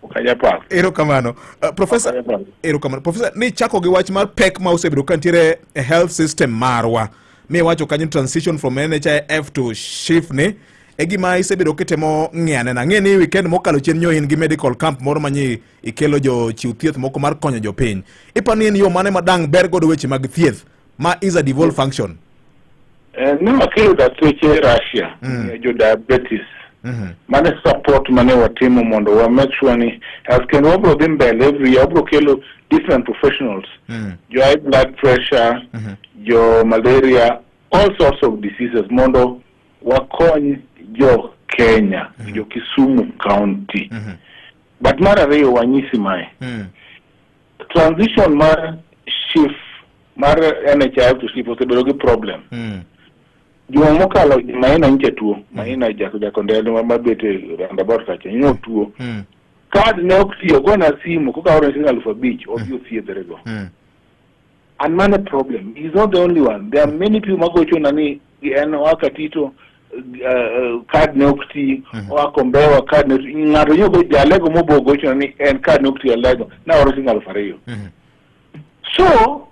ok aja pak. Erokamano, professor. Ok aja pak. Erokamano, professor. Ni chako gi wach mar pek ma osebedo ka nitiere e health system marwa, mi iwacho kanyo transition from NHIF to SHIF ni e gima isebedo kitemo ng'iyo anena. Ang'e ni weekend mokalo chien nyo in gi medical camp moro manyi ikelo jochiw thieth moko mar konyo jopiny. Iparo ni en yo mane ma dang' ber godo weche mag thieth ma is a devolved function? Ne wakelo dakteche Russia, jo diabetes. Mane support mane watimo mondo wa make sure ni health, kendo wabro dhi mbele every year, wabro kelo different professionals, jo high blood pressure, jo malaria, all sorts of diseases, mondo wakony jo Kenya, jo Kisumu County. But mar ariyo, wanyisi mae transition mar SHIF, mar NHIF to SHIF osebedo gi problem. Juma mokalo Maina nyicha tuo, Maina Jakondelo mabet e roundabout kacha nyo tuo. Card ne ok tiyo, gona simu koka oro siling 5,000 odhi othiedhre go. And mano problem. He's not the only one. There are many people magochona ni en oa Katito, card ne ok ti, oa Kombewa, card ne ok ti. Ng'ato nyogo jalego mobo gochona ni en card ne ok ti alego naoro siling 2,000. So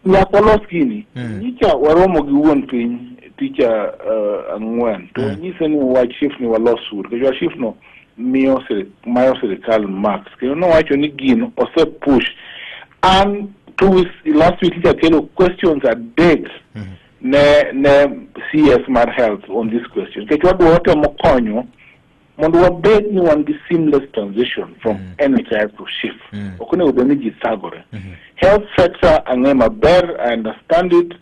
nyaka walos gini. Nyicha waromo gi wuon piny ticha ang'wen to wanyise ni wach SHIF ni walos uru, nikech wach SHIF no miyo mayo sirikal marks, kendo nowacho ni gino ose push. An 2 weeks, last week nyicha kelo questions adek ne CS mar health on this question, nikech wadwa watemo konyo mondo wabed ni wan gi seamless transition from NHIF to SHIF. Ok onego bed ni ji thagore. Health sector ang'e maber, I understand it,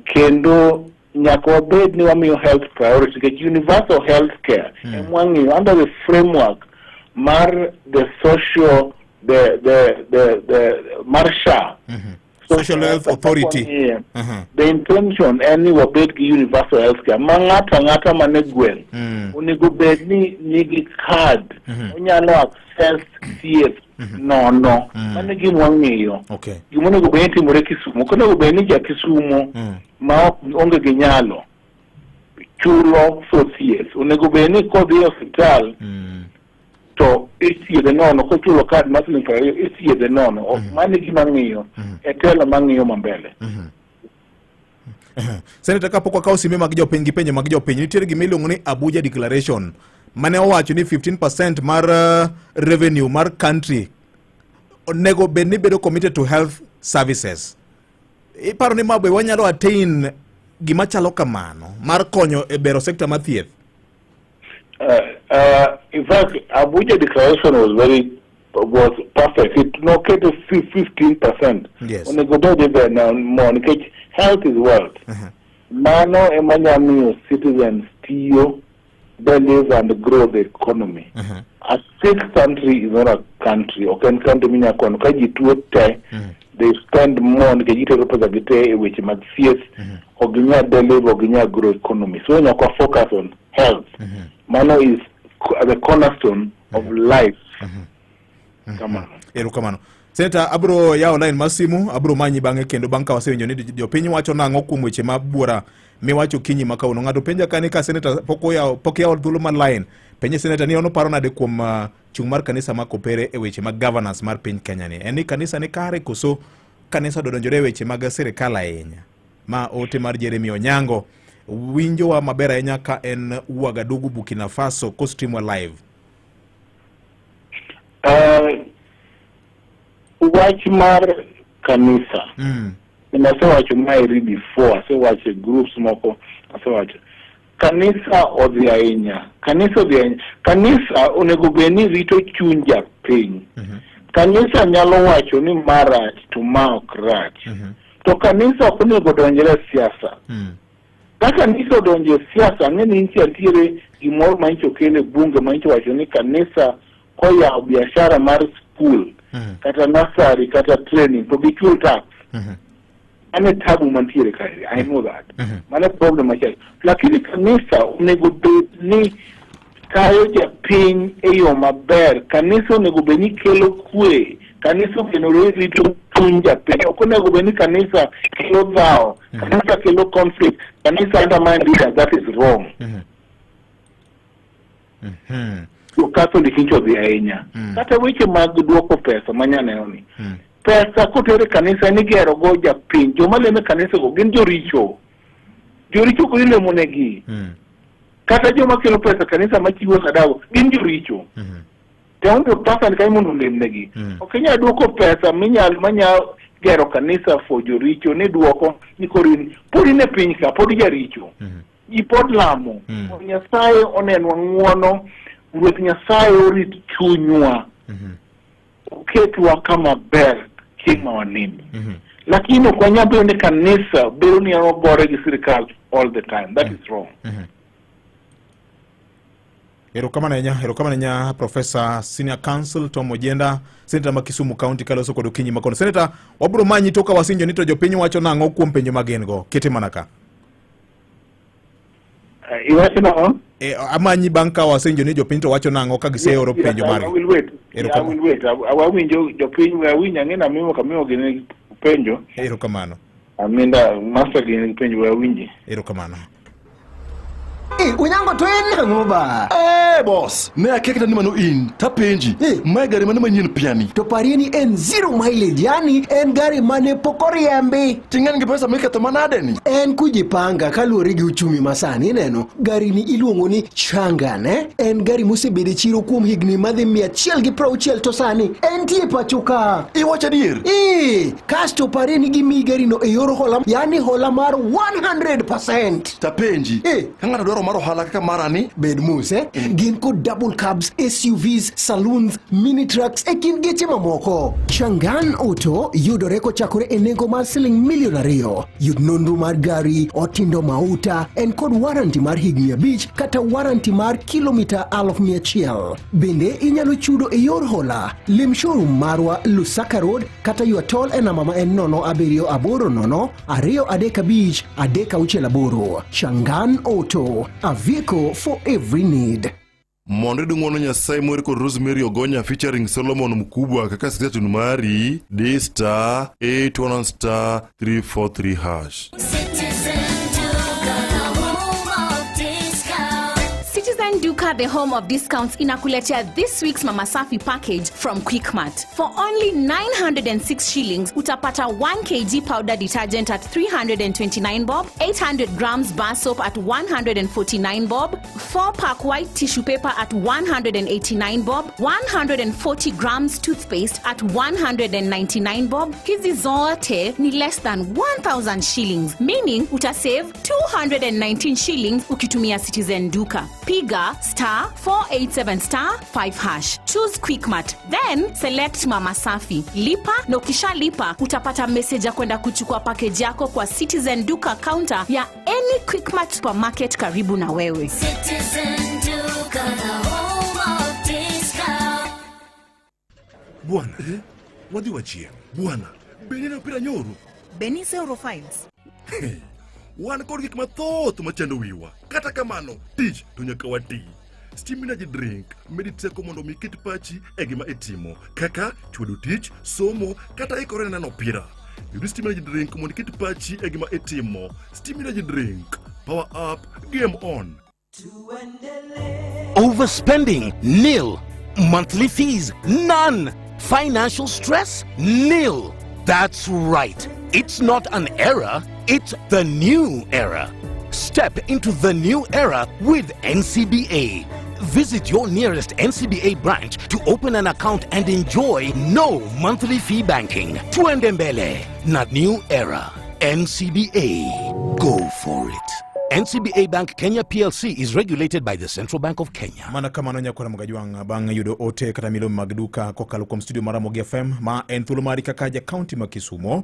kendo nyaka wabed ni wamiyo health priority, nikech universal health care emwang'iyo under the framework mar the social the mar SHA. Social Health Authority. Yeah. The intention en ni wabed gi universal health care ma ng'ato ang'ata mane gweng' onego bed ni nigi card, onyalo access thieth nono. Mano e gima wang'iyo. Gima onego bed ni timore Kisumu, ok onego bed ni ja Kisumu ma ok onge gi nyalo chulo for thieth onego bed ni kodhi e osiptal to ithiedhe nono, kochulo card mar siling 20 ithiedhe nono. Ok mano e gima ng'iyo e telo mang'iyo mambele. Senator, kapok wakawo simbe mag jopiny gi penjo mag jopiny, nitiere gima iluongo ni Abuja Declaration mane owacho ni 15% mar revenue mar country onego bed ni bedo committed to health services. Iparo ni ma be wanyalo attain gima chalo kamano mar konyo e bero sekta mar thieth? In fact, Abuja Declaration was perfect. It noketo 15%. Onego bed even more, nikech health is wealth. Mano ema nya miyo citizens tiyo, deliver and grow the economy. A sick country is not a country. Ok en country minya kwano. Ka ji tuo te, they spend more nikech gitero pesa gi te e weche mag thieth. Ok ginyal deliver, ok ginyal grow economy. So nyaka wa focus on health. Mano is the cornerstone of life. Kamano. Erokamano. Senator, abro yawo line mar simu, abro manyi bang'e kendo bang' ka wasewinjo ni jopiny wacho nang'o kuom weche ma buora miwacho kinyi ma kawuono. Ng'ato penja ka ni ka senator pok oyawo pok yawo thuolo mar line, penje senator ni en oparo nade kuom chung' mar kanisa ma Kopere e weche mag governance mar piny Kenya ni. En ni kanisa ni kare koso kanisa odonjore e weche mag sirikal ahinya? Ma ote mar Jeremy Onyango winjowa maber ahinya ka en Ouagadougou, Burkina Faso, kostreamwa live. Wach mar kanisa asewacho maeri before, asewacho e groups moko, asewacho kanisa odhi ahinya, kanisa odhi ahinya. Kanisa onego bed ni rito chuny japiny. Kanisa nyalo wacho ni ma rach to ma ok rach. To kanisa ok onego donjre e siasa. Ka kanisa odonjo e siasa, ang'e ni nyicha nitiere gimoro ma nyicha okel e bunge ma nyicha wacho ni kanisa koyawo biashara mar skul kata nursery kata training to gichul tax. Mano e tabu mantiere kae, I know that. Mano e problem machielo. Lakini kanisa onego bed ni tayo japiny e yo maber. Kanisa onego bed ni kelo kwe. Kanisa ogenore rito chuny japiny. Ok onego bed ni kanisa kelo dhawo. Kanisa kelo conflict. Kanisa undermine leaders. That is wrong. Jo Catholic nyicha odhi ahinya. Kata weche mag duoko pesa manyaneno ni. Pesa koter e kanisa en igero go japiny. Joma lemo e kanisa go gin joricho. Joricho go ilemo negi. Kata joma kelo pesa kanisa machiwo sadago gin joricho. To onge pesa ni kanyo mondo olem negi. Ok inyal duoko pesa minyal manya gero kanisa for joricho ni duoko ni koro in pod in e piny ka pod ijaricho. Ji pod lamo. Nyasaye onenwa ng'uono, Ruoth Nyasaye orit chunywa. Oketwa kama ber chieng' ma wanindo. Lakini ok wanyal bedo ni kanisa bedo ni ogore gi sirikal all the time. That is wrong. Erokamano ahinya, erokamano ahinya Professor Senior Counsel Tom Ojienda, Senator ma Kisumu County kaloso kod okinyi makono. Senator, wabiro manyi to ka wasinjo ni to jopiny wacho nang'o kuom penjo ma gin go. Kete mana ka. Iwacho nang'o? Amanyi bang' ka wasenjo ni jopiny to wacho nang'o ka giseoro penjo I margi. will wait. Yeah, I will wait. Awinjo jopiny, we awinjo ang'e na mimo kamiyo gini penjo. Erokamano. Aminda master gini penjo we awinji. Erokamano. Unyango to en nang'o ba? Eh, boss, ne akia kata ni mano in. Tapenji, mae gari mane manyien piani? To parie ni en zero mileage, yani en gari mane pok oriembi. Ting'en gi pesa miketho manade ni? En kujipanga kaluwore gi uchumi masani ineno. Gari ni iluongo ni Changan, eh? En gari mosebedo e chiro kuom higni madhi 160 to sani entie pacho ka. Iwacho adier? Eh, kasto parie ni gimiyi garino e yor hola, yani hola mar 100%. Tapenji, ka ng'ato dwaro mar ohala kaka mara ni? Bed mos, eh? Gin kod double cabs, SUVs, saloons, mini trucks e kind geche mamoko. Changan Auto yudore kochakore e nengo mar siling milion 2. Yud nonro mar gari, otindo mauta, en kod warranty mar higni 5 kata warranty mar kilomita 100,000. Bende inyalo chudo e yor hola. Lim showroom marwa Lusaka Road kata ywa tol e namba ma en 0 7 8 0 2 3 5 3 6 8. Changan Auto, a vehicle for every need. Mondo iyud ng'wono Nyasaye mower kod Rosemary Ogonya featuring Solomon Mkubwa kaka station mari di star 811 star 343 hash. Citizen Duka, the home of discounts, inakuletea this week's Mama Safi package from Quickmart. For only 906 shillings, utapata 1 kg powder detergent at 329 bob, 800 grams bar soap at 149 bob, 4 pack white tissue paper at 189 bob, 140 grams toothpaste at 199 bob. Hizi zote ni less than 1000 shillings, meaning utasave 219 shillings ukitumia Citizen Duka. Piga star 487 star 5 hash. Choose Quickmart, then select Mama Safi. Lipa na ukishalipa utapata message ya kwenda kuchukua package yako kwa Citizen Duka counter ya any Quickmart supermarket karibu na wewe. Citizen Duka, the home of discount. Bwana, wadhi wachiem. Bwana, be ineno opira nyoro? Be niseoro files? Wan kod gik mathoth machando wiwa. Kata kamano, tich to nyaka wati. Steam Energy Drink medi teko mondo mi iket pachi e gima itimo kaka chwado tich, somo kata ikore ne neno opira. Yud Steam Energy Drink mondo iket pachi e gima itimo. Steam Energy Drink, power up, game on. Overspending, nil. Monthly fees, none. Financial stress, nil. That's right. It's not an era, it's the new era. Step into the new era with NCBA. Visit your nearest NCBA branch to open an account and enjoy no monthly fee banking. Tuende mbele, not new era. NCBA. Go for it. NCBA Bank Kenya PLC is regulated by the Central Bank of Kenya. Mana kamano nyakwara Mgajwang' bang' yudo ote kata milome mag duka kokalo kuom studio mar Ramogi FM ma en thuolo mari kaka ja kaunti ma Kisumo.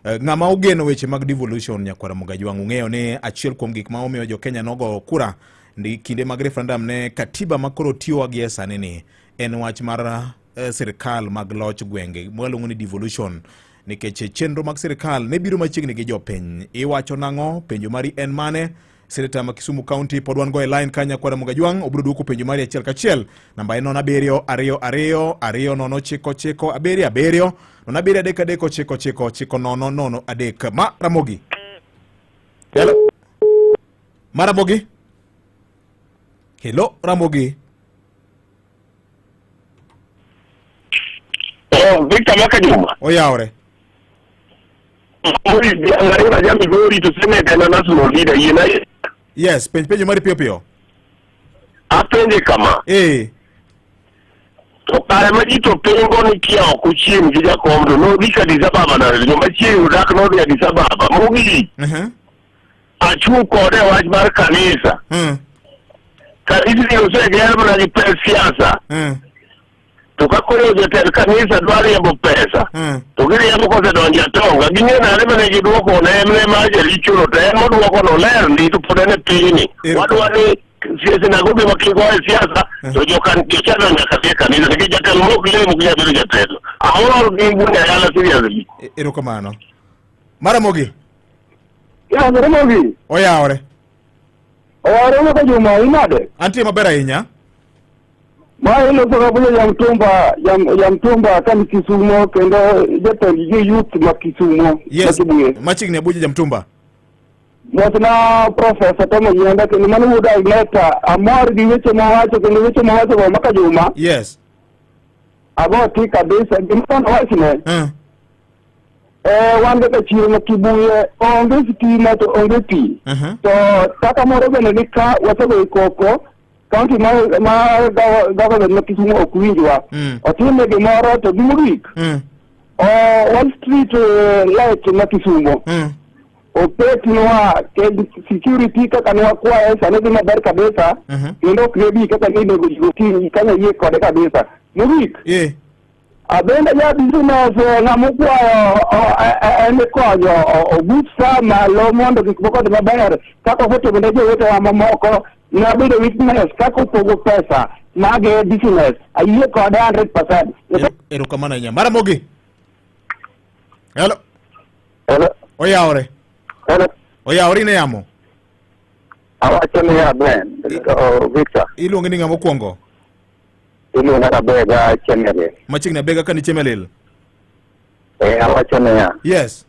Eh, ng'ama ogeno weche mag devolution nyakwara Mgajwang' ung'eyo ni achiel kuom gik ma omiyo jo Kenya nogo kura ndi kinde mag referendum ne katiba ma koro tiyowa gi e sani ni en wach mar eh, sirkal mag loch gwenge mwaluongo ni devolution nikech chenro mag sirkal ne biro machiegni gi jopiny. Iwacho nang'o? Penjo mari en mane? Seneta ma Kisumu County pod wan go e line kanya kwara Mugajwang' obiro duoko penjo mari achiel kachiel. Namba en 0 7 2 2 2 0 9 9 7 7 0 7 3 3 9 9 9 0 0 3. Ma Ramogi. Hello. Ma Ramogi. Hello Ramogi. Oh, Victor Maka Juma. Oyawre. Ang'arina ja Migori to Senate en a national leader yie na. Yes, penj penjo mari piyo piyo. Apenje kama. Eh. To kare ma ji to pingo ni kia ok ochiem gi jakom to nodhi ka Addis Ababa nade joma chieng' odak nodhi Addis Ababa mogik. Uh-huh. Achung' kode e wach mar kanisa. Kanisni oseger mana gi pes siasa. To ka koro jatend kanisa dwa riembo pesa, to giriembo kosedonjo e atonga, ging'e nade mane giduoko ne en ne mar jarichono to en moduoko no ler ndi to pod en e pinyni. Wadwa ni sinagogi ma kik oa e siasa to jokan jochano nyaka dhi e kanisa nikech jatelo mok lem ok nyal bedo jatelo. Amor gi Wuon Ayala seriously. Erokamano. Maramogi. Ya, Ramogi. Oyawore. Oyawore Maka Juma, inade? Antie maber ahinya. Ma iloso kabulo ya mtumba, ya, ya mtumba kani Kisumo kendo jatend jo youth ma Kisumo. Yes. Makibuye. Machiegni Abuja Jamtumba. Mosna Professor Tom Oyienda kendo mano wuod Agneta amor gi weche mowacho kendo weche mowacho go Maka Juma. Yes. Ago ti kabisa gima wachne. Eh, wan kaka chiro ma Kibuye onge sitima to onge pi. To taka moro bende ni ka wasegoyo koko kaunti ma ma government ma Kisumu ok winjwa. Otime gimoro to gimogik. O Wall Street eh, light ma Kisumu. Oketnwa security kaka ne wakwaye sani dhi maber kabisa. Kendo ok ne bi kaka ne inego ji gokinyi kanyo yie kode kabisa. Mogik. Yeah. Abende ja business eh, ng'ama okwayo eh, eh, en konyo obusa malo mondo gik moko odhi maber kaka osetimo ne jowetewa mamoko nabedo witness kaka opogo pesa mag business ayie kode 100%. Erokamano ahinya. Maramogi. Hello. Hello. Oyawore. Hello. Oyawore ine yamo. Awacho niya Ben, Victor. Iluongi ni ng'ama okwongo? Iluonga Abega Chemelil. Machiegni Abega ka ni Chemelil. Eh, awacho niya. Yes.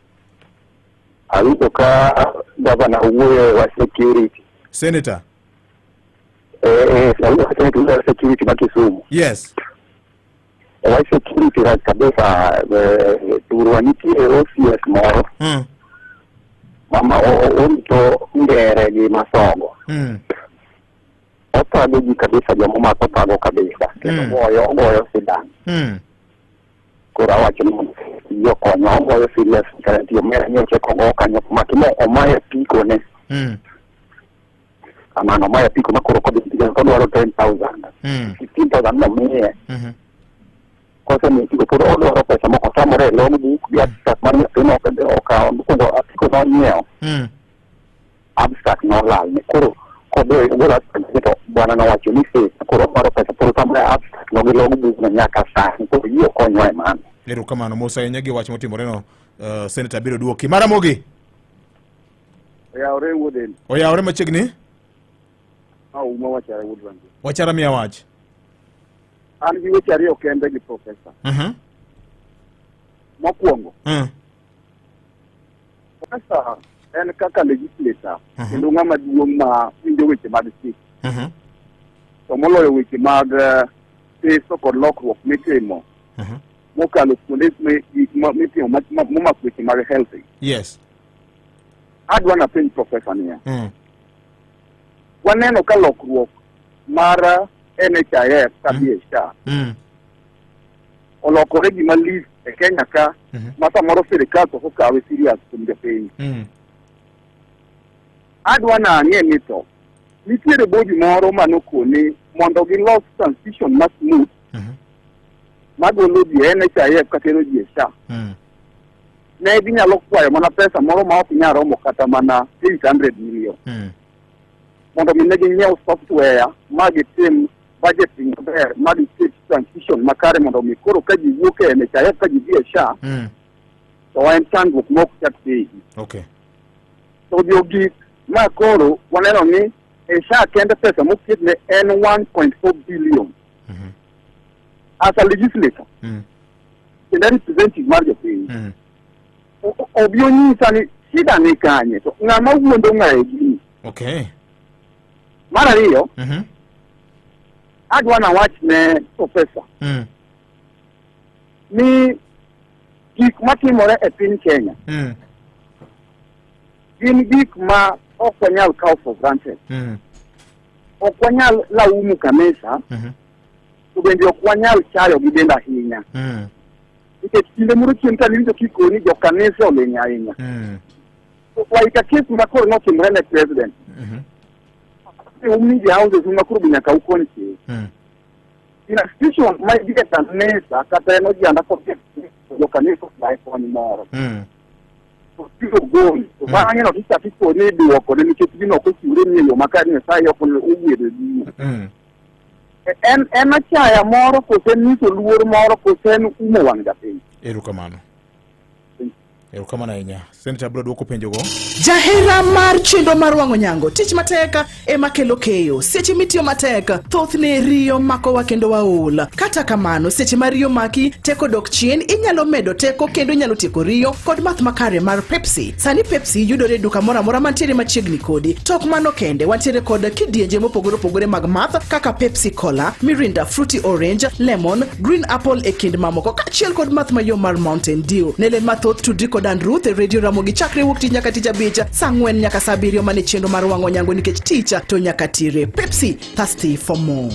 Awinjo ka gavana owuoyo e wach security. Senator. Eh, eh, awinjo security ma Kisumu. Yes. E wach security rach kabisa, eh, thurwa nitie OCS moro. Mama orito ngere gi masogo. Othago ji kabisa, joma omako othago kabisa. Kendo ogoyo, ogoyo sidang. Koro awacho ni mondo ji okonywa, ogoyo serious kata nitie omera nyocha kogo kanyo komaki mo omayo apiko ne. Kamano omayo apiko ma koro kodhi to odwaro 10,000. 15,000 nomiye. Kosemiye apiko pod odwaro pesa moko otamore e log book gi abstract mar nyathino okawo mokwongo apiko nonyiewo. Abstract nolal ne koro kodhi ogolo abstract to bwana nowacho ni fake koro odwaro pesa pod otamore abstract no gi log book no nyaka sani koro yie okonywa e mano. Erokamano mos ahinya gi wach motimoreno. Senator biro duoki. Maramogi. Oyawore wuoden. Oyawore machiegni. Auma Wachara wuod Rangwe. Wachara miya wach. An gi weche ariyo kende gi profesa. Mokwongo, profesa en kaka legislator kendo ng'ama duong' ma winjo weche mag chik. To moloyo weche mag teso kod lokruok mitimo mokalo kuonde gik mitimo momako weche mag health. Adwa napenj profesa niya. Waneno ka lokruok mar NHIF ka dhi e SHA olokore gima lich e Kenya ka ma samoro sirikal to ok okawe serious kuom jopiny. Adwa nang'e ni to nitiere body moro manokone mondo gilos transition ma smooth magolo ji e NHIF katero ji e SHA. Ne ginyalo kwayo mana pesa moro ma ok nyal romo kata mana 800 million mondo mi ne ginyiew software ma gitim budgeting maber ma giket transition makare mondo mi koro ka ji wuok e NHIF ka ji dhi e SHA to en chandruok ma ok chak bedi. To jogik ma koro waneno ni e SHA kende pesa moketne en 1.4 billion. As a legislator kendo representative mar jopiny obi onyisa ni shida ni kanye to ng'ama wuondo ng'aye gini. Mar ariyo, adwa nawach ne profesa ni gik matimore e piny Kenya gin gik ma ok wanyal kawo for granted. Ok wanyal laumu kanisa to bende ok wanyal chayo gi bende ahinya. Nikech kinde moro chien ka niwinjo kikoni jo kanisa oling' ahinya. Waika kes ma koro notimore ne president. Umni ji houses ma koro be nyaka ukon chik. In a situation ma idhi e kanisa kata en oganda kod jo kanisa osaye kony moro. To biro gol. To bang'e no tichako ikone iduoko ne nikech gino ok ochiwre ni e yo makare Nyasaye ok ogwedho gino. En achaya moro kose en nyiso luor moro kose en umo wang' japiny. Erokamano. Erokamano ahinya. Senator biro duoko penjogo. Jahera mar chenro mar wang'o nyango, tich matek ema kelo keyo. Seche mitiyo matek, thothne riyo makowa kendo waol. Kata kamano, seche ma riyo maki, teko dok chien, inyalo medo teko kendo inyalo tieko riyo kod math makare mar Pepsi. Sani Pepsi yudore e duka moro amora mantiere machiegni kodi. To ok mano kende, wantiere kod kidienje mopogore opogore mag math kaka Pepsi Cola, Mirinda, Fruity Orange, Lemon, Green Apple e kind mamoko kaachiel kod math mayom mar Mountain Dew. Ne ler mathoth tudri kod Ann Ruth e Radio Ramogi chakre wuok tich nyaka tich abich saa ang'wen nyaka saa abiriyo mane chenro mar wang'o nyango nikech tich to nyaka tire. Pepsi, thirsty for more.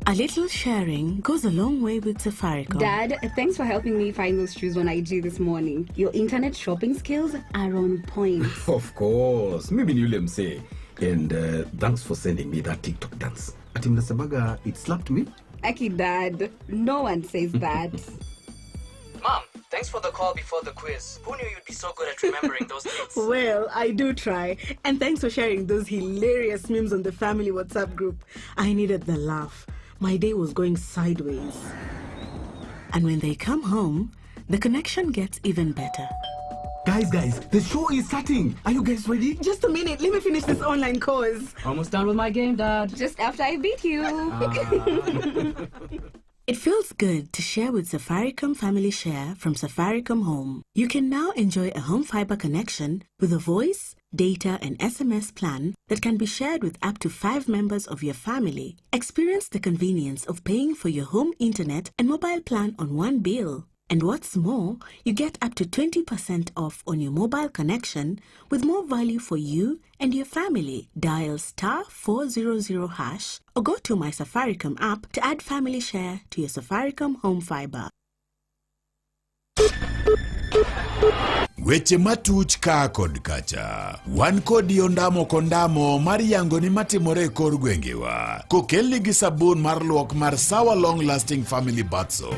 A little sharing goes a long way with Safaricom. Dad, thanks for helping me find those shoes on IG this morning. Your internet shopping skills are on point. Of course. Mimi ni yule msee. And thanks for sending me that TikTok dance. Ati mnasemaga it slapped me? Aki Dad, no one says that. Mom, thanks for the call before the quiz. Who knew you'd be so good at remembering those dates? Well, I do try. And thanks for sharing those hilarious memes on the family WhatsApp group. I needed the laugh. My day was going sideways. And when they come home, the connection gets even better. Guys, guys, the show is starting. Are you guys ready? Just a minute. Let me finish this online course. Almost done with my game, Dad. Just after I beat you. It feels good to share with Safaricom Family Share from Safaricom Home. You can now enjoy a home fiber connection with a voice, data, and SMS plan that can be shared with up to 5 members of your family. Experience the convenience of paying for your home internet and mobile plan on one bill. And what's more, you get up to 20% off on your mobile connection with more value for you and your family. Dial star 400 hash or go to My Safaricom app to add Family Share to your Safaricom Home Fiber. Weche matuch ka kod kacha. Wan kodi ondamo kondamo mar yango ni matimore e kor gwengewa. Kokelni gi sabun mar luok mar Sawa Long Lasting Family Bath Soap.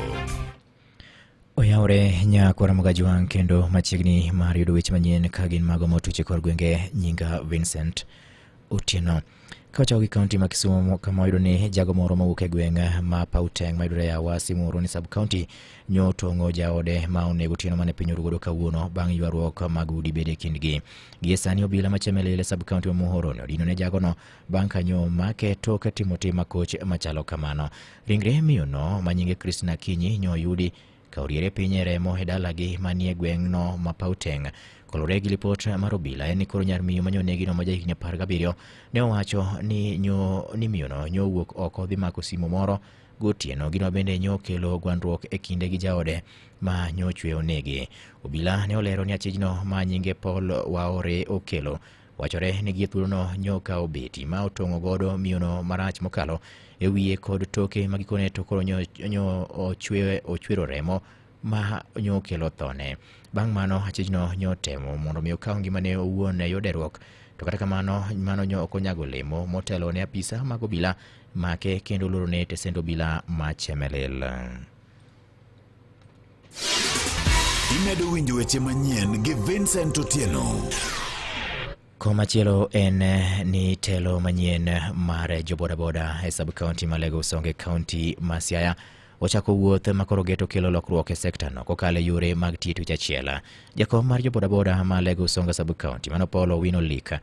Oyawre nyakwara Mogajwang' kendo machiegni mar yudo weche manyien ka gin mago motuch e kor gwenge nyinga Vincent Otieno. Kawachako gi kaunti ma Kisumu kama wayudo ni jago moro mawuok e gweng' ma Pauteng' mayudore e Awasi Muhoroni sub county nyo otong'o jaode ma onego otieno mane piny orugodo kawuono bang' ywaruok mag udi bedo e kindgi. Gie sani obila ma Chemelil sub county ma Muhoroni odino ne jagono bang' ka nyo omake tok timo tim makoch machalo kamano. Ringre miyono ma nyinge Christina Akinyi nyo oyudi ka oriere piny e remo e dalagi manie gweng'no ma Pauteng. Kolore gi lipot mar obila en ni koro nyar miyo manyo negino ma jahigni 17 ne owacho ni nyo ni miyono nyo owuok oko dhi mako simo moro gotieno. Gino bende nyo okelo gwandruok e kinde gi jaode ma nyo chwe onege. Obila ne olero ni achijno ma nyinge Paul Waore Okelo wachore ni gie thuolono nyo okawo beti ma otong'o godo miyono marach mokalo e wiye kod toke ma gikone to koro nyo, nyo ochwe, ochwero remo ma nyo okelo thone. Bang' mano achijno nyo otemo mondo mi okaw ngimane owuon e yor deruok to kata kamano mano nyo ok onyago olemo motelo ne apisa mag obila make kendo lorone e tesend obila ma Chemelil. Imedo winjo weche manyien gi Vincent Otieno. Komachielo en ni telo manyien mar jobodaboda e sub county ma Lego Usonga e county ma Siaya ochako wuoth ma koro geto kelo lokruok e sekta no kokalo e yore mag tiyo tich achiel. Jakom mar jobodaboda ma Lego Usonga sub county mano Paul Owino Lik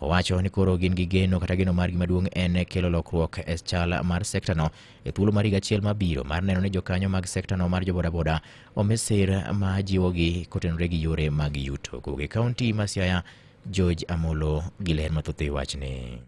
owacho ni koro gin gi geno kata geno margi maduong' en kelo lokruok e chal mar sekta no e thuolo mar higa achiel mabiro mar neno ni jokanyo mag sektano mar jobodaboda omi sir ma jiwogi kotenore gi yore mag yuto. Kowuok e kaunti ma Siaya, George Amolo gi ler mathoth e wachni.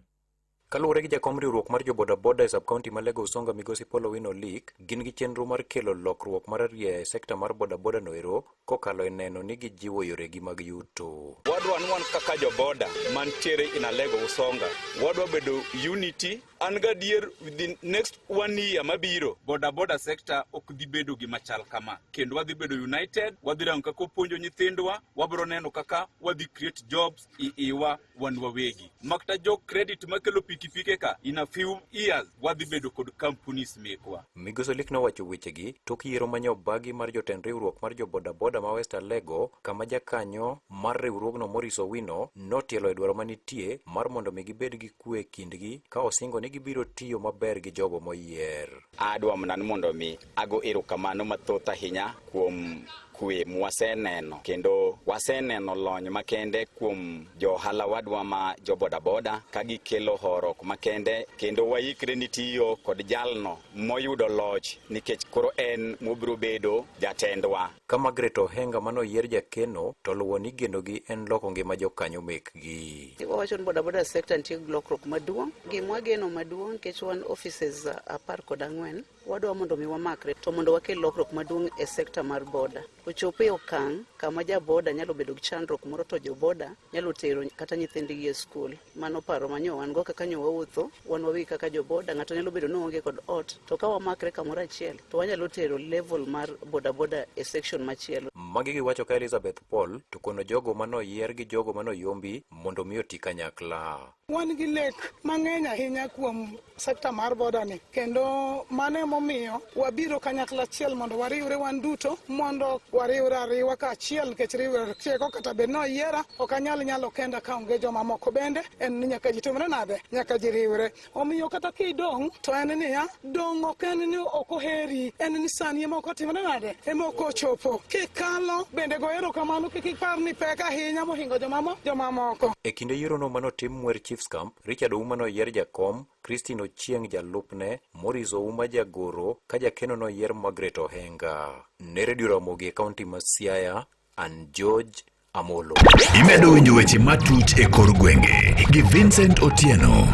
Kaluwore gi jakom riwruok mar jobodaboda e sub-county ma Lego Usonga Migosi Paul Owino Olik, gin gi chenro mar kelo lokruok mararieya e sekta mar bodaboda noero kokalo e neno ni gijiwo yoregi mag yuto. Wadwa ni wan kaka joboda mantiere in Alego Usonga, wadwa bedo unity. An gadier within next one year mabiro, boda boda sector ok dhi bedo gima chal kama, kendo wadhi bedo united, wadhi rango kaka wapuonjo nyithindwa, wabiro neno kaka wadhi create jobs i iwa wan wawegi. Makta jo credit makelo pikipike ka, in a few years wadhi bedo kod companies mekwa. Migosi Olik nowacho wechegi tok yiero manye obagi mar jotend riwruok mar jo boda boda ma West Alego kama jakanyo mar riwruogno Maurice Owino notielo e dwaro manitie mar mondo mi gibed gi kwe e kindgi ka osingo ni gibiro tiyo maber gi jogo moyier. Adwa mana ni mondo mi ago erokamano mathoth ahinya kuom kwe mwaseneno kendo waseneno lony makende kuom jo ohala wadwa ma jo bodaboda ka gikelo horok makende kendo waikre ni tiyo kod jalno moyudo loch nikech koro en mobiro bedo jatendwa. Ka Margaret Ohenga mane oyier jakeno to oluwo ni genogi en loko ngima jokanyo mekgi. Wawacho ni bodaboda sector nitie gi lokruok maduong'. Gima wageno maduong' nikech wan offices 14, wadwa mondo mi wamakre to mondo wakel lokruok maduong' e sector mar boda. Ochop e okang' kama ja boda nyalo bedo gi chandruok moro to jo boda nyalo tero kata nyithindgi e skul. Mano paro ma nyo wan go kaka nyo wawuotho, wan wawegi kaka jo boda, ng'ato nyalo bedo ni oonge kod ot, to ka wamakre kamoro achiel to wanyalo tero level mar boda boda e section machielo. Magi giwacho ka Elizabeth Paul to kono jogo manoyier gi jogo manoyombi mondo mi oti kanyakla. Wan gi lek mang'eny ahinya kuom sekta mar boda ni, kendo mano emomiyo wabiro kanyakla achiel mondo wariwre wan duto, mondo wariwre ariwa kaachiel, nikech riwruok tieko kata bed ni oyiera, ok anyal nyalo kenda ka onge jomamoko bende, en ni nyaka ji timre nade, nyaka ji riwre. Omiyo kata kidong' to en niya, dong' ok en ni ok oheri, en ni sani ema ok otimre nade, ema ok ochopo. Kikalo bende go erokamano, kik ipar ni pek ahinya mohingo jomamoko. E kinde yierono manotim Mwer Chiefs Camp, Richard Ouma noyier jakom, Christine Ochieng jalupne, Maurice Ouma jagoro, ka jakeno noyier Margaret Ohenga. Ne Radio Ramogi e kaunti ma Siaya, an George Amolo. Imedo winjo weche matuch e kor gwenge gi Vincent Otieno.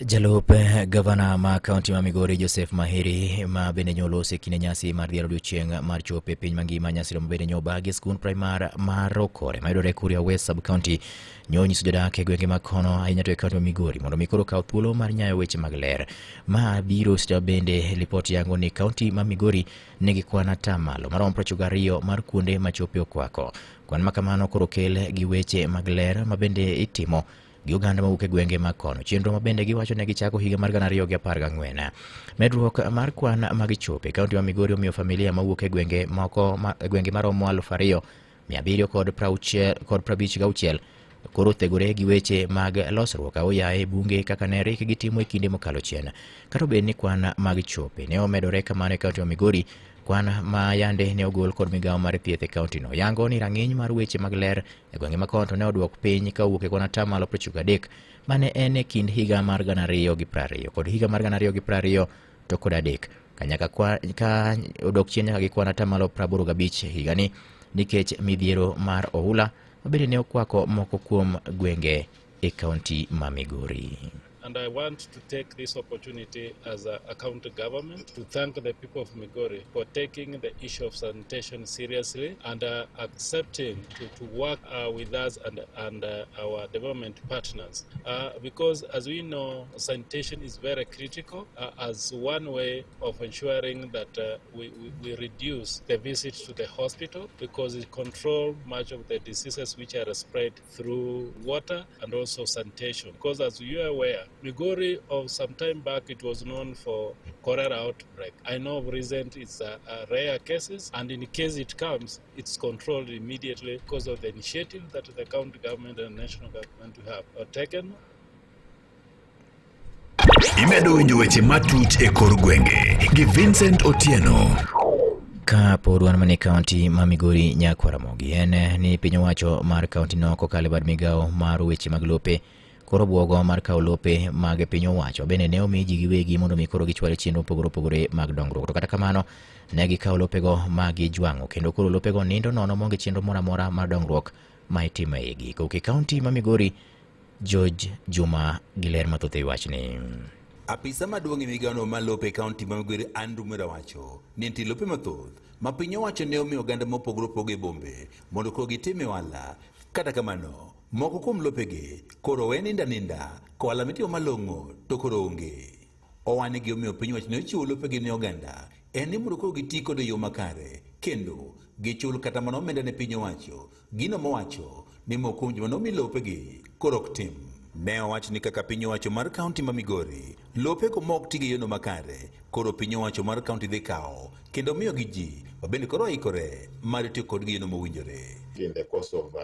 Jalup gavana ma kaunti ma Migori Joseph Mahiri ma bende nyoloso e kinde nyasi mar dhialo odiochieng' mar chopo e piny mangima nyasino ma bende nyobagi e skund primar ma Rokore mayudore Kuria West sub county nyonyiso jodak e gwenge mag kono ahinya to e kaunti ma Migori mondo mi koro kaw thuolo mar nyayo weche mag ler. Ma biro seche ma bende lipot yango ni kaunti ma Migori nigi kwan atamalo maromo 92 mar kuonde ma chope okwako. Kwan ma kamano koro kel gi weche mag ler ma bende itimo gi oganda mawuok e gwenge mag kono. Chenro ma bende giwacho ne gichako higa mar 2014. Medruok mar kwan mag chope e kaunti ma Migori omiyo familia mawuok e gwenge moko ma, e gwenge maromo 2756 koro thegore gi weche mag losruok aoyaye e bunge kaka ne rik gitimo e kinde mokalo chien. Kata obedo ni kwan mag chope ne omedore kamano e kaunti ma Migori, kwan ma yande ne ogol kod migawo mar thieth e kauntino yango ni rang'iny mar weche mag ler e gwenge ma kono to ne oduok piny ka owuok e kwan atamalo 93 mane en e kind higa mar 2020 kod higa mar 2023 to kod adek kanyaka kwa, ka odok chien nyaka gi kwan atamalo 85 higani nikech midhiero mar oula mabende ne okwako moko kuom gwenge e kaunti ma Migori. And I want to take this opportunity as a county government to thank the people of Migori for taking the issue of sanitation seriously and accepting to work with us and our development partners. Because as we know, sanitation is very critical as one way of ensuring that we reduce the visit to the hospital, because it controls much of the diseases which are spread through water and also sanitation. Because as you are aware, Migori of some time back, it was known for cholera outbreak. I know of recent it's a rare cases, and in case it comes, it's controlled immediately because of the initiative that the county government and national government have taken. Imedo winjo weche matuch e kor gwenge gi Vincent Otieno. Ka pod wan mana e kaunti ma Migori Nyakwaramogi, en ni piny owacho mar kaunti no kokalo e bad migawo mar weche mag lope koro bwogo mar kawo lope mag piny owacho bende ne omi ji giwegi mondo mi koro gichwal chenro mopogore opogore mag dongruok. To kata kamano ne gikawo lopego ma gijwang'o kendo koro lopego nindo nono maonge chenro moro amora mar dongruok ma itimo e igi. Kowuok e kaunti ma Migori, George Juma gi ler mathoth e wi wachni. Apisa maduong' e migawono mar lope e kaunti ma Migori Andrew Mwera wacho ni nitie lope mathoth ma piny owacho ne omiyo oganda mopogore opogore e bombe mondo koro gitim ohala. Kata kamano, moko kuom lopegi koro owe ninda ninda ka ohala mitimo malong'o to koro onge. Owane gi omiyo piny owacho ne ochiwo lopegi ne oganda en ni mondo koro giti kode e yo makare kendo gichul kata mana omenda ne piny owacho, gino mowacho ni moko kuom joma nomi lopegi koro ok tim. Ne owach ni kaka piny owacho mar kaunti ma Migori, lopego ma ok ti gi yono makare koro piny owacho mar kaunti dhi kawo kendo miyogi ji ma bende koro oikore mar tiyo kodgi e yono mowinjore. In the course of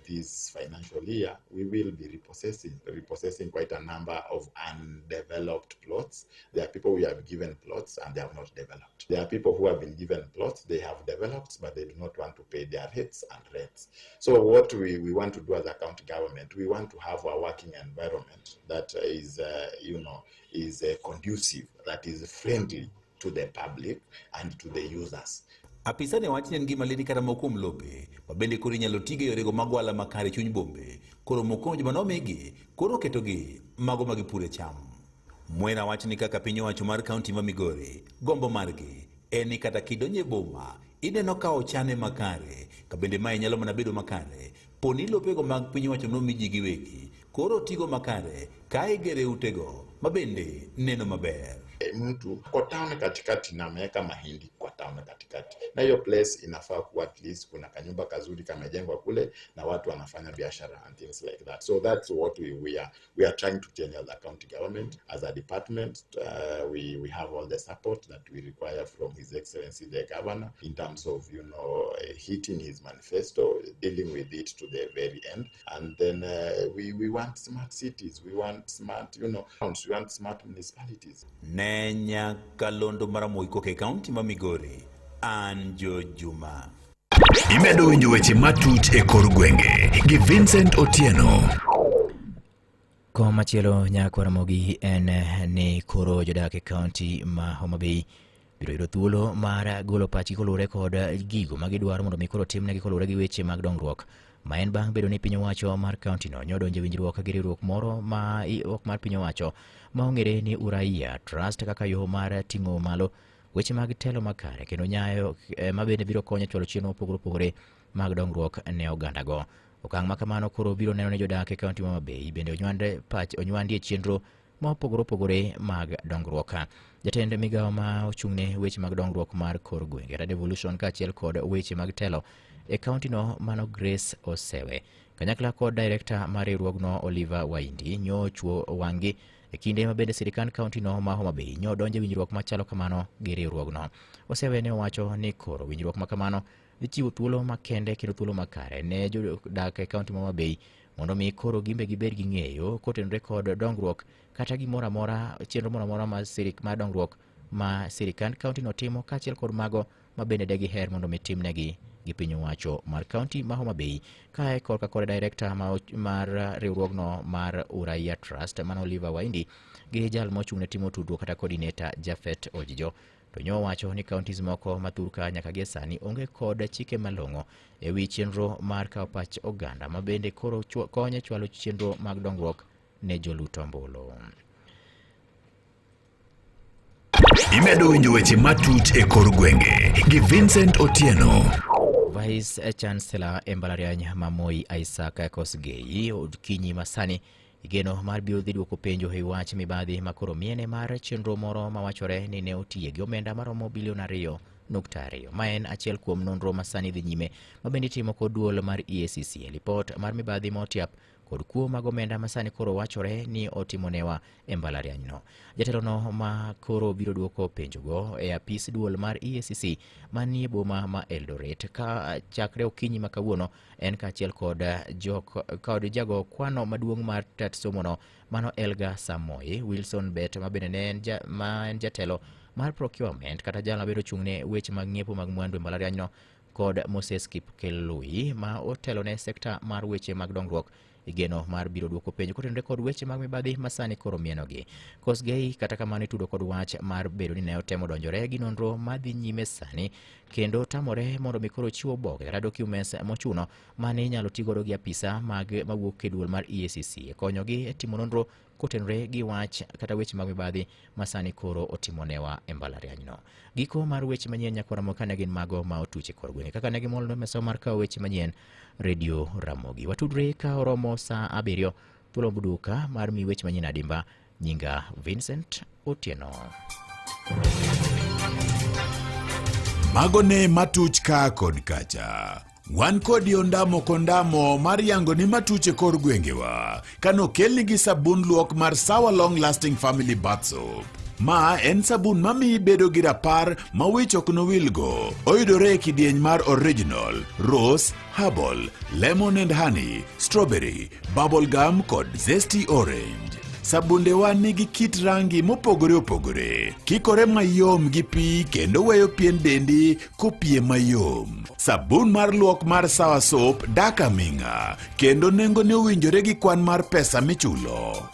this financial year, we will be repossessing quite a number of undeveloped plots. There are people we have given plots and they have not developed. There are people who have been given plots, they have developed, but they do not want to pay their rates and rents. So what we want to do as a county government, we want to have a working environment that is conducive, that is friendly to the public and to the users. Apisa ne wach ni en gima lit kata moko kuom lope ma bende koro inyalo tigo e yorego mag ohala makare e chuny bombe koro moko kuom joma nomigi koro oketogi mago ma gipuro e cham. Mwera wach ni kaka piny owacho mar kaunti ma Migori gombo margi en ni kata kidonjo e boma ineno ka ochane makare ka bende mae nyalo mana bedo makare po ni lopego mag piny owacho nomi ji giwegi koro tigo makare ka igere utego ma bende neno maber. Mtu kwa town katikati na ameweka mahindi kwa town katikati, na hiyo place inafaa kuwa at least kuna kanyumba kazuri kamejengwa kule na watu wanafanya biashara and things like that. So that's what we are trying to change as a county government. As a department, we have all the support that we require from His Excellency the Governor in terms of hitting his manifesto, dealing with it to the very end. And then we want smart cities, we want smart towns, we want smart municipalities. Ne nyakalondo Maramogi koka e kaunti ma Migori, an George Juma. Imedo winjo weche matut e kor gwenge gi Vincent Otieno. Komachielo Nyakwaramogi en ni koro jodak e kaunti ma Homa Bay biro yudo thuolo mar golo pachgi koluwore kod gigo ma gidwaro mondo mi koro timnegi koluwore gi weche mag dongruok ma en bang' bedo ni piny owacho mar kaunti no nyodonjo e winjruok gi riwruok moro ma ok mar piny owacho ma ong'ere ni Uraia Trust kaka yo mar ting'o malo weche mag telo makare kendo nyayo ma bende biro konyo chwalo chenro mopogore opogore mag dongruok ne ogandago. Okang' ma kamano koro biro neno ni jodak e kaunti ma Homa Bay bende onywandi e chenro ma opogore opogore mag dongruok. Jatend migawo ma ochung'ne weche mag dongruok mar kor gwenge kata devolution kaachiel kod weche mag telo e kaunti no mano Grace Osewe kanyakla kod director mar riwruogno Oliver Waindi nyochwo wang'gi e kinde ma bende sirikand kaunti no ma Homa Bay nyodonjo e winjruok machalo kamano gi riwruogno. Osewe ne owacho ni koro winjruok ma kamano dhi chiwo thuolo makende kendo thuolo makare ne jodak e kaunti ma Homa Bay mondo mi koro gimbe gibed gi ng'eyo kotenore kod dongruok kata gimoro amora chenro moro amora mar sirik mar dongruok ma sirikand kaunti no timo kaachiel kod mago ma bende degiher mondo mi timnegi gi piny owacho mar kaunti ma Homa Bay. Kae korka kore director mar riwruogno mar Uraia Trust mano Oliver Waindi gi jal mochung' ne timo tudruok kata coordinator Jafet Ojijo to nyo wacho ni counties moko ma thurka nyaka gie sani onge kod chike malong'o e wi chenro mar kawo pach oganda ma bende koro konyo chwalo chenro mag dongruok ne jolut ombulu. Imedo winjo weche matut e kor gwenge gi Vincent Otieno. Vice Chancellor e mbalariany ma Moi Isaac Kosgei okinyi masani igeno mar biro dhi duoko penjo e wach mibadhi ma koro miene mar chenro moro mawachore ni ne otiye gi omenda maromo bilion 2.2 ma en achiel kuom nonro masani dhi nyime ma bende itimo kod duol mar EACC e lipot mar mibadhi motiap kod kuo mag omenda masani koro wachore ni otimo newa e mbalarianyno. Jatelono ma koro biro duoko penjogo e apis duol mar EACC manie boma ma Eldoret ka chakre okinyi ma kawuono en kaachiel kod kod jago kwano maduong' mar tat somono mano Elga Samoei, Wilson Bet ma bende ne en ja, ma en jatelo mar procurement kata jal mabedo ochung'ne weche mag ng'iepo mag mwandu e mbalarianyno kod Moses Kipkelui ma otelo ne sekta mar weche mag dongruok igeno mar biro duoko penjo kotenore kod weche mag mibadhi ma sani koro mienogi. Kosgei kata kamano itudo kod wach mar bedo ni ne otemo donjore gi nonro madhi nyime sani kendo tamore mondo mi koro chiw oboke kata documents mochuno mane inyalo ti godo gi apisa mag mawuok e duol mar EACC e konyogi e timo nonro kotenore gi wach kata weche mag mibadhi ma sani koro otimo newa e mbalarianyno. Giko mar weche manyien nyakwara moka ne gin mago ma otuch e kor gwenge kaka ne gimolno meso mar kawo weche manyien Radio Ramogi. Watudre ka oromo saa 7 thuolo buduka mar mi weche manyien adimba. Nyinga Vincent Otieno. Mago ne matuch ka kod kacha. Wan kodi ondamo kondamo mar yango ni matuch e kor gwengewa kanokelni gi sabun luok mar Sawa Long Lasting Family Bath Soap. Ma en sabun mamiyi bedo gi rapar ma wich ok nowilgo. Oyudore e kidieny mar original, rose, herbal, lemon and honey, strawberry, bubble gum kod zesty orange. Sabundewa nigi kit rangi mopogore opogore, kikore mayom gi pi kendo weyo pien dendi kopie mayom. Sabun mar luok mar Sawa Soap dak aming'a kendo nengone owinjore gi kwan mar pesa michulo.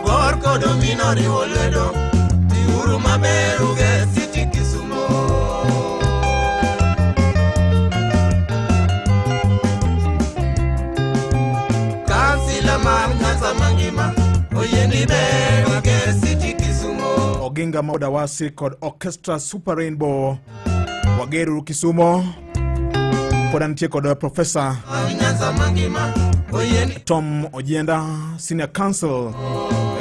Gor kod Omino riwo lwedo, dhiuru maber uger City Kisumo. Kansila mar Nyanza mangima oyie ni ber wager City Kisumo. Oginga Maudawasi kod Orchestra Super Rainbow Wageruru Kisumo pod antie kod Profesa Nyanza mangima oyie ni Tom Ojienda Senior Counsel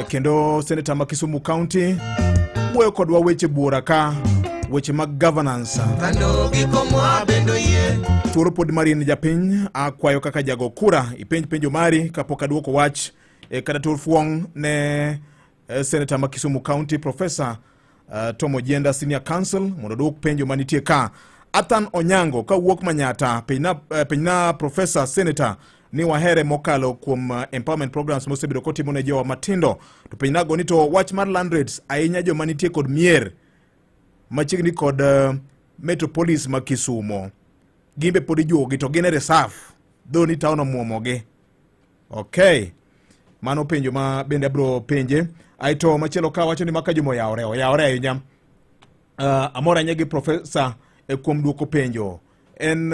kendo Senator ma Kisumu County wuoyo kodwa weche buora ka weche mag governance. Kando gi komwa bende oyie. Thuolo pod mari ni japiny, akwayo kaka jago kura ipenj penjo mari kapok aduoko wach kata tur fuong' ne Senator ma Kisumu County Professor Tom Ojienda Senior Counsel mondo odwok penjo manitie ka. Athan Onyango kawuok Manyata, penjna Professor Senator ni wahere mokalo kuom empowerment programs mosebedo kotimo ne jowa matindo. To penjnago ni to wach mar land rates ahinya joma nitie kod mier machiegni kod metropolis ma Kisumo. Gimbe pod ijuogi to gin e reserve dho ni town omuomogi. Okay. Mano penjo ma bende abiro penje. Aeto machielo ka wacho ni maka Juma oyawore, oyawore ahinya. Amor ahinya gi profesa kuom duoko penjo. En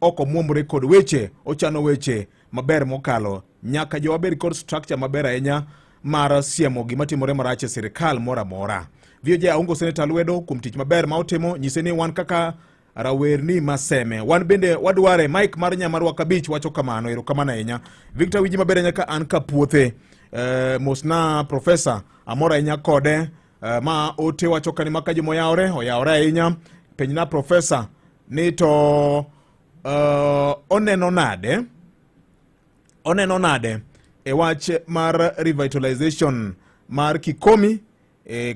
ok omuomre kod weche, ochano weche maber mokalo. Nyaka jowa bed kod structure maber ahinya mar siemo gima timore marach e sirikal moro amora. VOJ aungo seneta lwedo kuom tich maber ma otimo, nyise ni wan kaka rawerni maseme wan bende wadware. Mike mar Nyamarwa Kabich wacho kamano, erokamano ahinya. Victor winji maber ahinya ka an ka puothe. Mosna profesa, amor ahinya kode. Ma ote wacho kani maka juma oyawore, oyawore ahinya. Penjna profesa ni to oneno nade? Oneno nade e wach mar revitalization mar Kikomi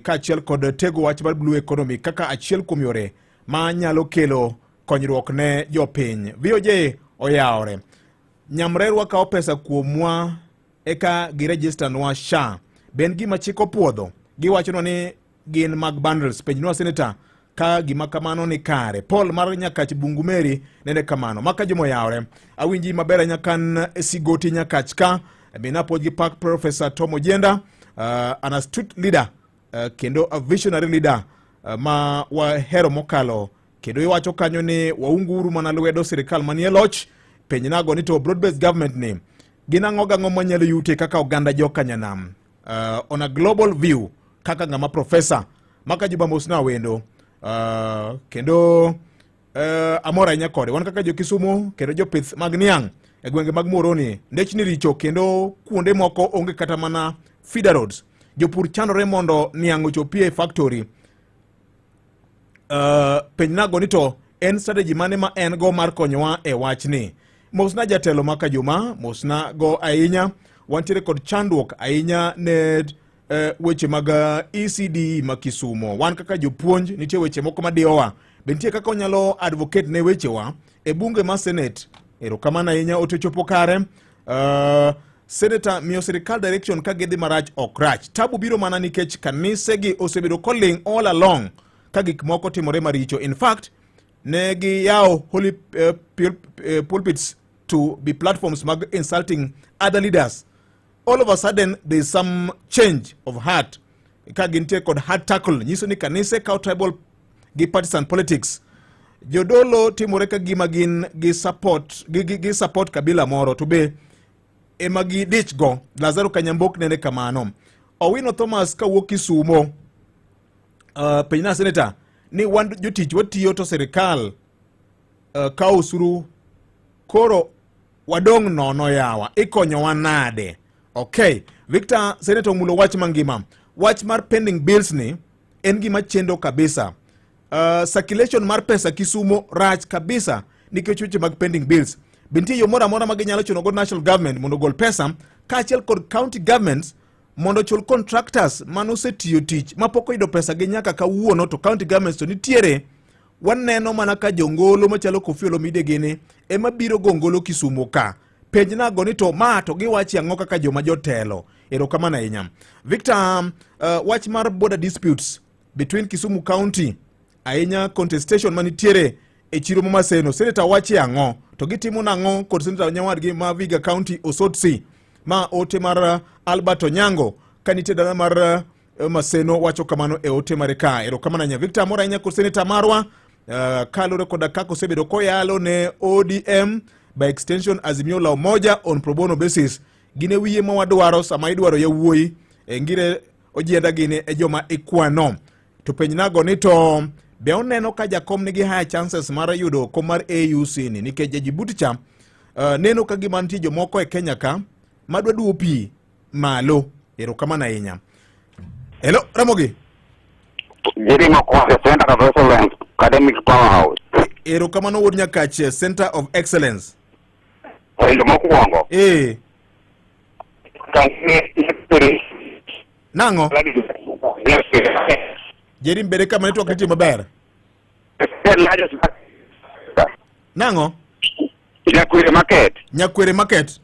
kaachiel kod tego wach mar blue economy kaka achiel kuom yore ma nyalo kelo konyruok ne jopiny. VOJ oyawore. Nyamrerwa kawo pesa kuomwa eka girejista nwa SHA. Be en gima chik opuodho? Giwachonwa ni gin mag bundles. Penjnwa seneta ka gima kamano ni kare. Paul mar Nyakach Bungu Meri nene kamano. Maka juma oyawore. Awinji maber ahinya kan Sigoti Nyakach ka. Mina puonj gi pak Professor Tom Ojienda, an astute leader kendo a visionary leader ma wahero mokalo kendo iwacho kanyo ni waunguru mana lwedo sirikal manie loch penjnago ni to broad based government ni gin ang'o gang'o manyalo yute kaka oganda jokanyanam on a global view kaka ng'ama profesa maka juba mosna wendo kendo amor ahinya kode wan kaka jo-Kisumu kendo jopith mag niang' e gwenge mag Muhoroni ndechni richo kendo kuonde moko onge kata mana feeder roads jopur chandore mondo niang' ochopie e factory penjnago ni to en strategy mane ma en go mar konyowa e wachni mosna jatelo ma Kajuma mosna go ahinya wantiere kod chandruok ahinya ne weche mag ECD ma Kisumo wan kaka jopuonj nitie weche moko madiyowa be nitie kaka wanyalo advocate ne wechewa e bunge ma Senate erokamano ahinya ote chopo kare Senator miyo sirikal direction ka gidhi marach ok rach tabu biro mana nikech kanisegi osebedo koling all along ka gik moko timore maricho in fact ne giyawo holy pulpits to be platforms mag insulting other leaders all of a sudden there is some change of heart ka gintie kod hard tackle nyiso ni kanise kawo tribal gi partisan politics jodolo timore ka gima gin gi support gi support kabila moro to be ema gidich go Lazaro Kanyambok nene kamano Owino Thomas kawuok Kisumo penjna senator ni wan jotich watiyo to sirikal kawo osuru koro wadong' nono yawa ikonyowa nade okay Victor senator omulo wach mangima wach mar pending bills ni en gima chendo kabisa circulation mar pesa Kisumo rach kabisa nikech weche mag pending bills be nitie yo moro amora ma ginyalo chuno go national government mondo ogol pesa kaachiel kod county governments mondo ochul contractors manosetiyo tich mapok oyudo pesa gi nyaka kawuono to county governments to nitiere waneno mana ka jongolo machalo Koffi Olomide gini ema biro go ngolo Kisumo ka penjnago ni to ma to giwachi ang'o kaka joma jotelo erokamano ahinya Victor wach mar border disputes between Kisumu County ahinya contestation manitiere e chiro ma Maseno senator wachi ang'o to gitimo nang'o kod senator nyawadgi ma Viga County Osotsi ma ote mar Albert Onyango ka nitie dala mar Maseno wacho kamano e ote mare ka erokamano ahinya Victor amor ahinya kod senator marwa kaluwore koda kaka osebedo koyalo ne ODM by extension Azimio la Umoja on pro bono basis gin e wiye ma wadwaro sama idwaro yawuoyi e ngire ojienda gini e joma ikwano to penjnago ni to be oneno ka jakom nigi higher chances mar yudo kom mar AUC ni nikech ja Djibouti cha neno ka gima nitie jomoko e Kenya ka madwa duwo pi malo erokamano ahinya hello Ramogi Jerry Makwase, Center of Excellence, Academic Powerhouse. Erokamano wuod Nyakach, Center of Excellence. Penjo mokwongo. Nang'o? Jerry mbere kama network nitie maber. Nang'o? Nyakwere Market. Nyakwere Market.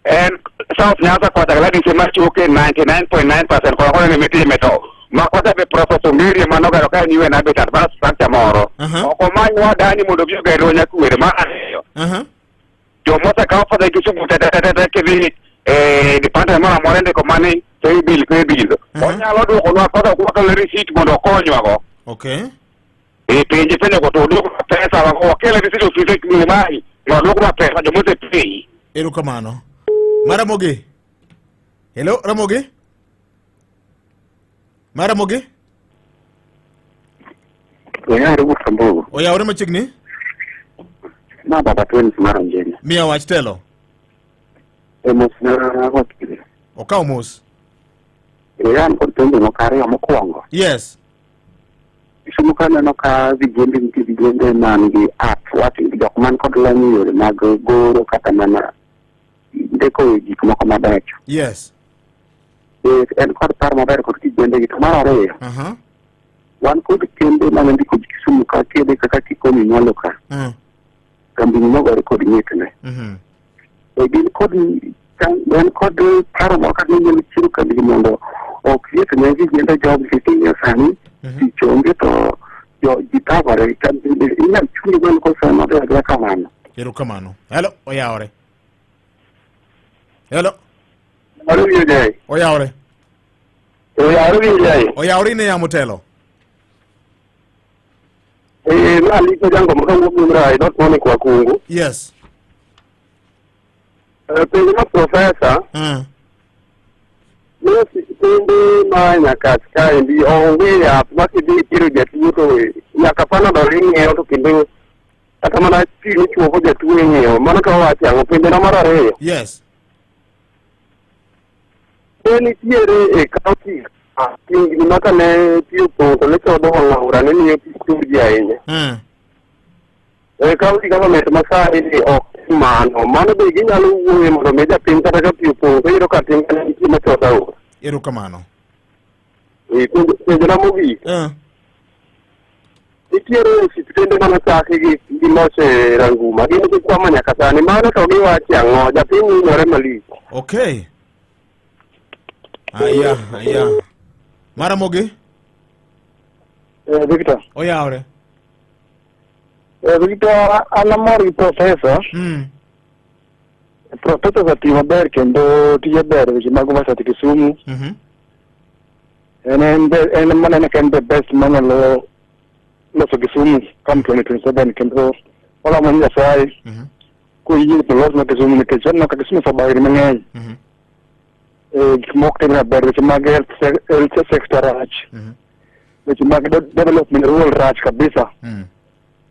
En South Nyanza kocha Gladys machoke 99.9% kono kono ni mitime to. Makosa be Professor Miri manogero ka en UN Habitat mar structure moro. Ok omany wadani mondo obi ogerwa Nyakwere mar ariyo. Jomosekawo fedha Kisumu te te te te kidhi e department moro amora indiko mani pay bill pay bill. Onyalo duokonwa fedha ok wakelo receipt mondo okonywago. Okay. E penje penjo go to oduoknwa pesa wakele receipt ofise mae mondo oduoknwa pesa jomose pay. Erokamano. Maramogi. Hello Ramogi. Maramogi. Oyawre Wuod Oyawre machiegni. Ma baba twins mar Onjena. Miya wach telo. E mos na wakili. Okaw mos. E an kod penjo moko ariyo mokwongo. Yes. Kisumu ka aneno ka vijende nitie vijende man gi art, wach jok man kod lony e yore mag goro kata mana ndiko gik moko mabecho. Yes. E, en kod paro maber kod kijende gi. To mar ariyo, Wan kod kembe mane ndiko ji Kisumu ka kembe kaka Kikomi Mwalo ka. Kambini nogore kod ng'etne. E gin kod en kod paro moro kaka inyalo chiwo kambini mondo ok yet ne vijende job nikech ing'iyo sani tich onge to jo ji thagore kambini inyalo chungi man kosema odhi adhiya kamano. Erokamano. Hello, oyawore. Hello. Oyawore. Oyawore. Oyawore ne yamo telo. Eh, ma liko jango maka wuok Mumra, dot moni kwa kungu. Yes. Penjo ma profesa. Ne osiptende ma Nyakach kaendi onge yath ma kidhi itero jatuo to nyaka Panadol ing'iewo to kendo kata mana pi michuogo jatuo ing'iewo. Mano to wawacho ang'o? Penjona mar ariyo. Yes. Ne nitiere e kaunti tingni ma kane pi opong' to ne chodho wang' aora ne miyo pi tur ji ahinya. E kaunti government ma sani ni ok tim mano. Mano be ginyalo wuoye mondo mi japiny kata ka pi opong' to iyudo ka tinga ne nitie machodho aora. Erokamano. Eh, Penjona mogik. Nitiere osiptende manochaki gi loch e Ranguma. Gin gikwamo nyaka sani. Mano to giwacho ang'o? Japiny hinyore malich. Okay. Aya, aya. Maramogi? Eh, Victor. Oyawore. Eh, Victor, an amor gi profesa. Profesa osetiyo maber kendo tije ber weche mag University Kisumu. En maneno ka en the best manyalo loso Kisumu come 2027 kendo walamo ni Nyasaye koyie to losna Kisumu nikech aneno ka Kisumu osebagni mang'eny. Eh, gik moko timre maber, weche mag health sector rach. Weche mag development rural rach kabisa.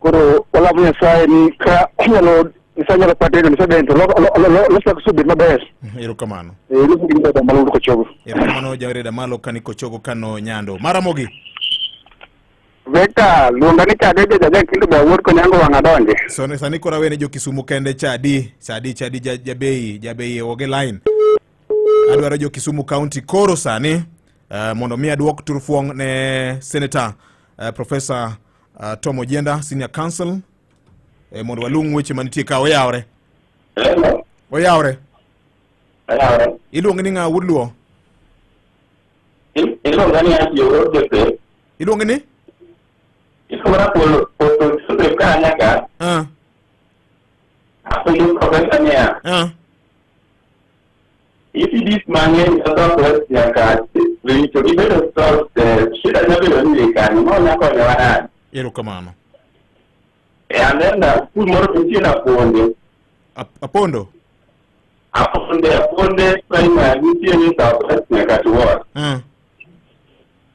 Koro walamo Nyasaye ni ka nyalo Nyasaye nyalo pate 27 to loso Kisumu bed maber. Erokamano. Eh, loso gima ber malo kochogo. Erokamano Jared Amalo kani kochogo kano Nyando. Maramogi. Vector, luonga ni chade be jaja kendo be awuod konyango wang' adonje. So ne sani koro awene jo Kisumu kende chadi, chadi chadi jabei, jabei oge line. Adwaro jo Kisumu County koro sani mondo mi aduok turfuong' ne Senator Professor Tom Ojienda, Senior Counsel, mondo walung' weche manitie ka oyawre. Oyawre. Oyawre. Iluongi ni ng'a wuod Luo? Iluonga ni Atiyo Joseph. Iluongi ni? Iluonga na Polo Polo Joseph ka nyaka. Apenjo profesa niya. ECDs mang'eny e South West nyaka richo gibedo solved, shida nyabedo ni kanyo, ma onya konyowa nade? Erokamano. And then school moro nitie Naponde. Apondo? Aponde primary nitie ni South West nyaka Ward.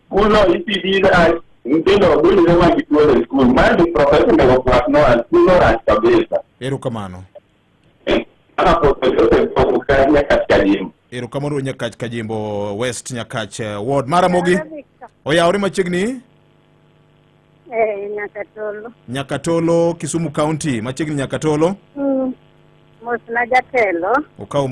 School no ECD rach, nyithindo gonyore ma gituo e school. Mae be professor onego kwak nwa, school no rach kabisa. Erokamano. Ana Professor Joseph Obuka Nyakach Kajimbo. Erokamano Nyakach Kajimbo West Nyakach Ward. Maramogi. Oyawre machiegni Eh, Nyakatolo. Nyakatolo Kisumu County, machiegni Nyakatolo. Mosna jatelo. Okaw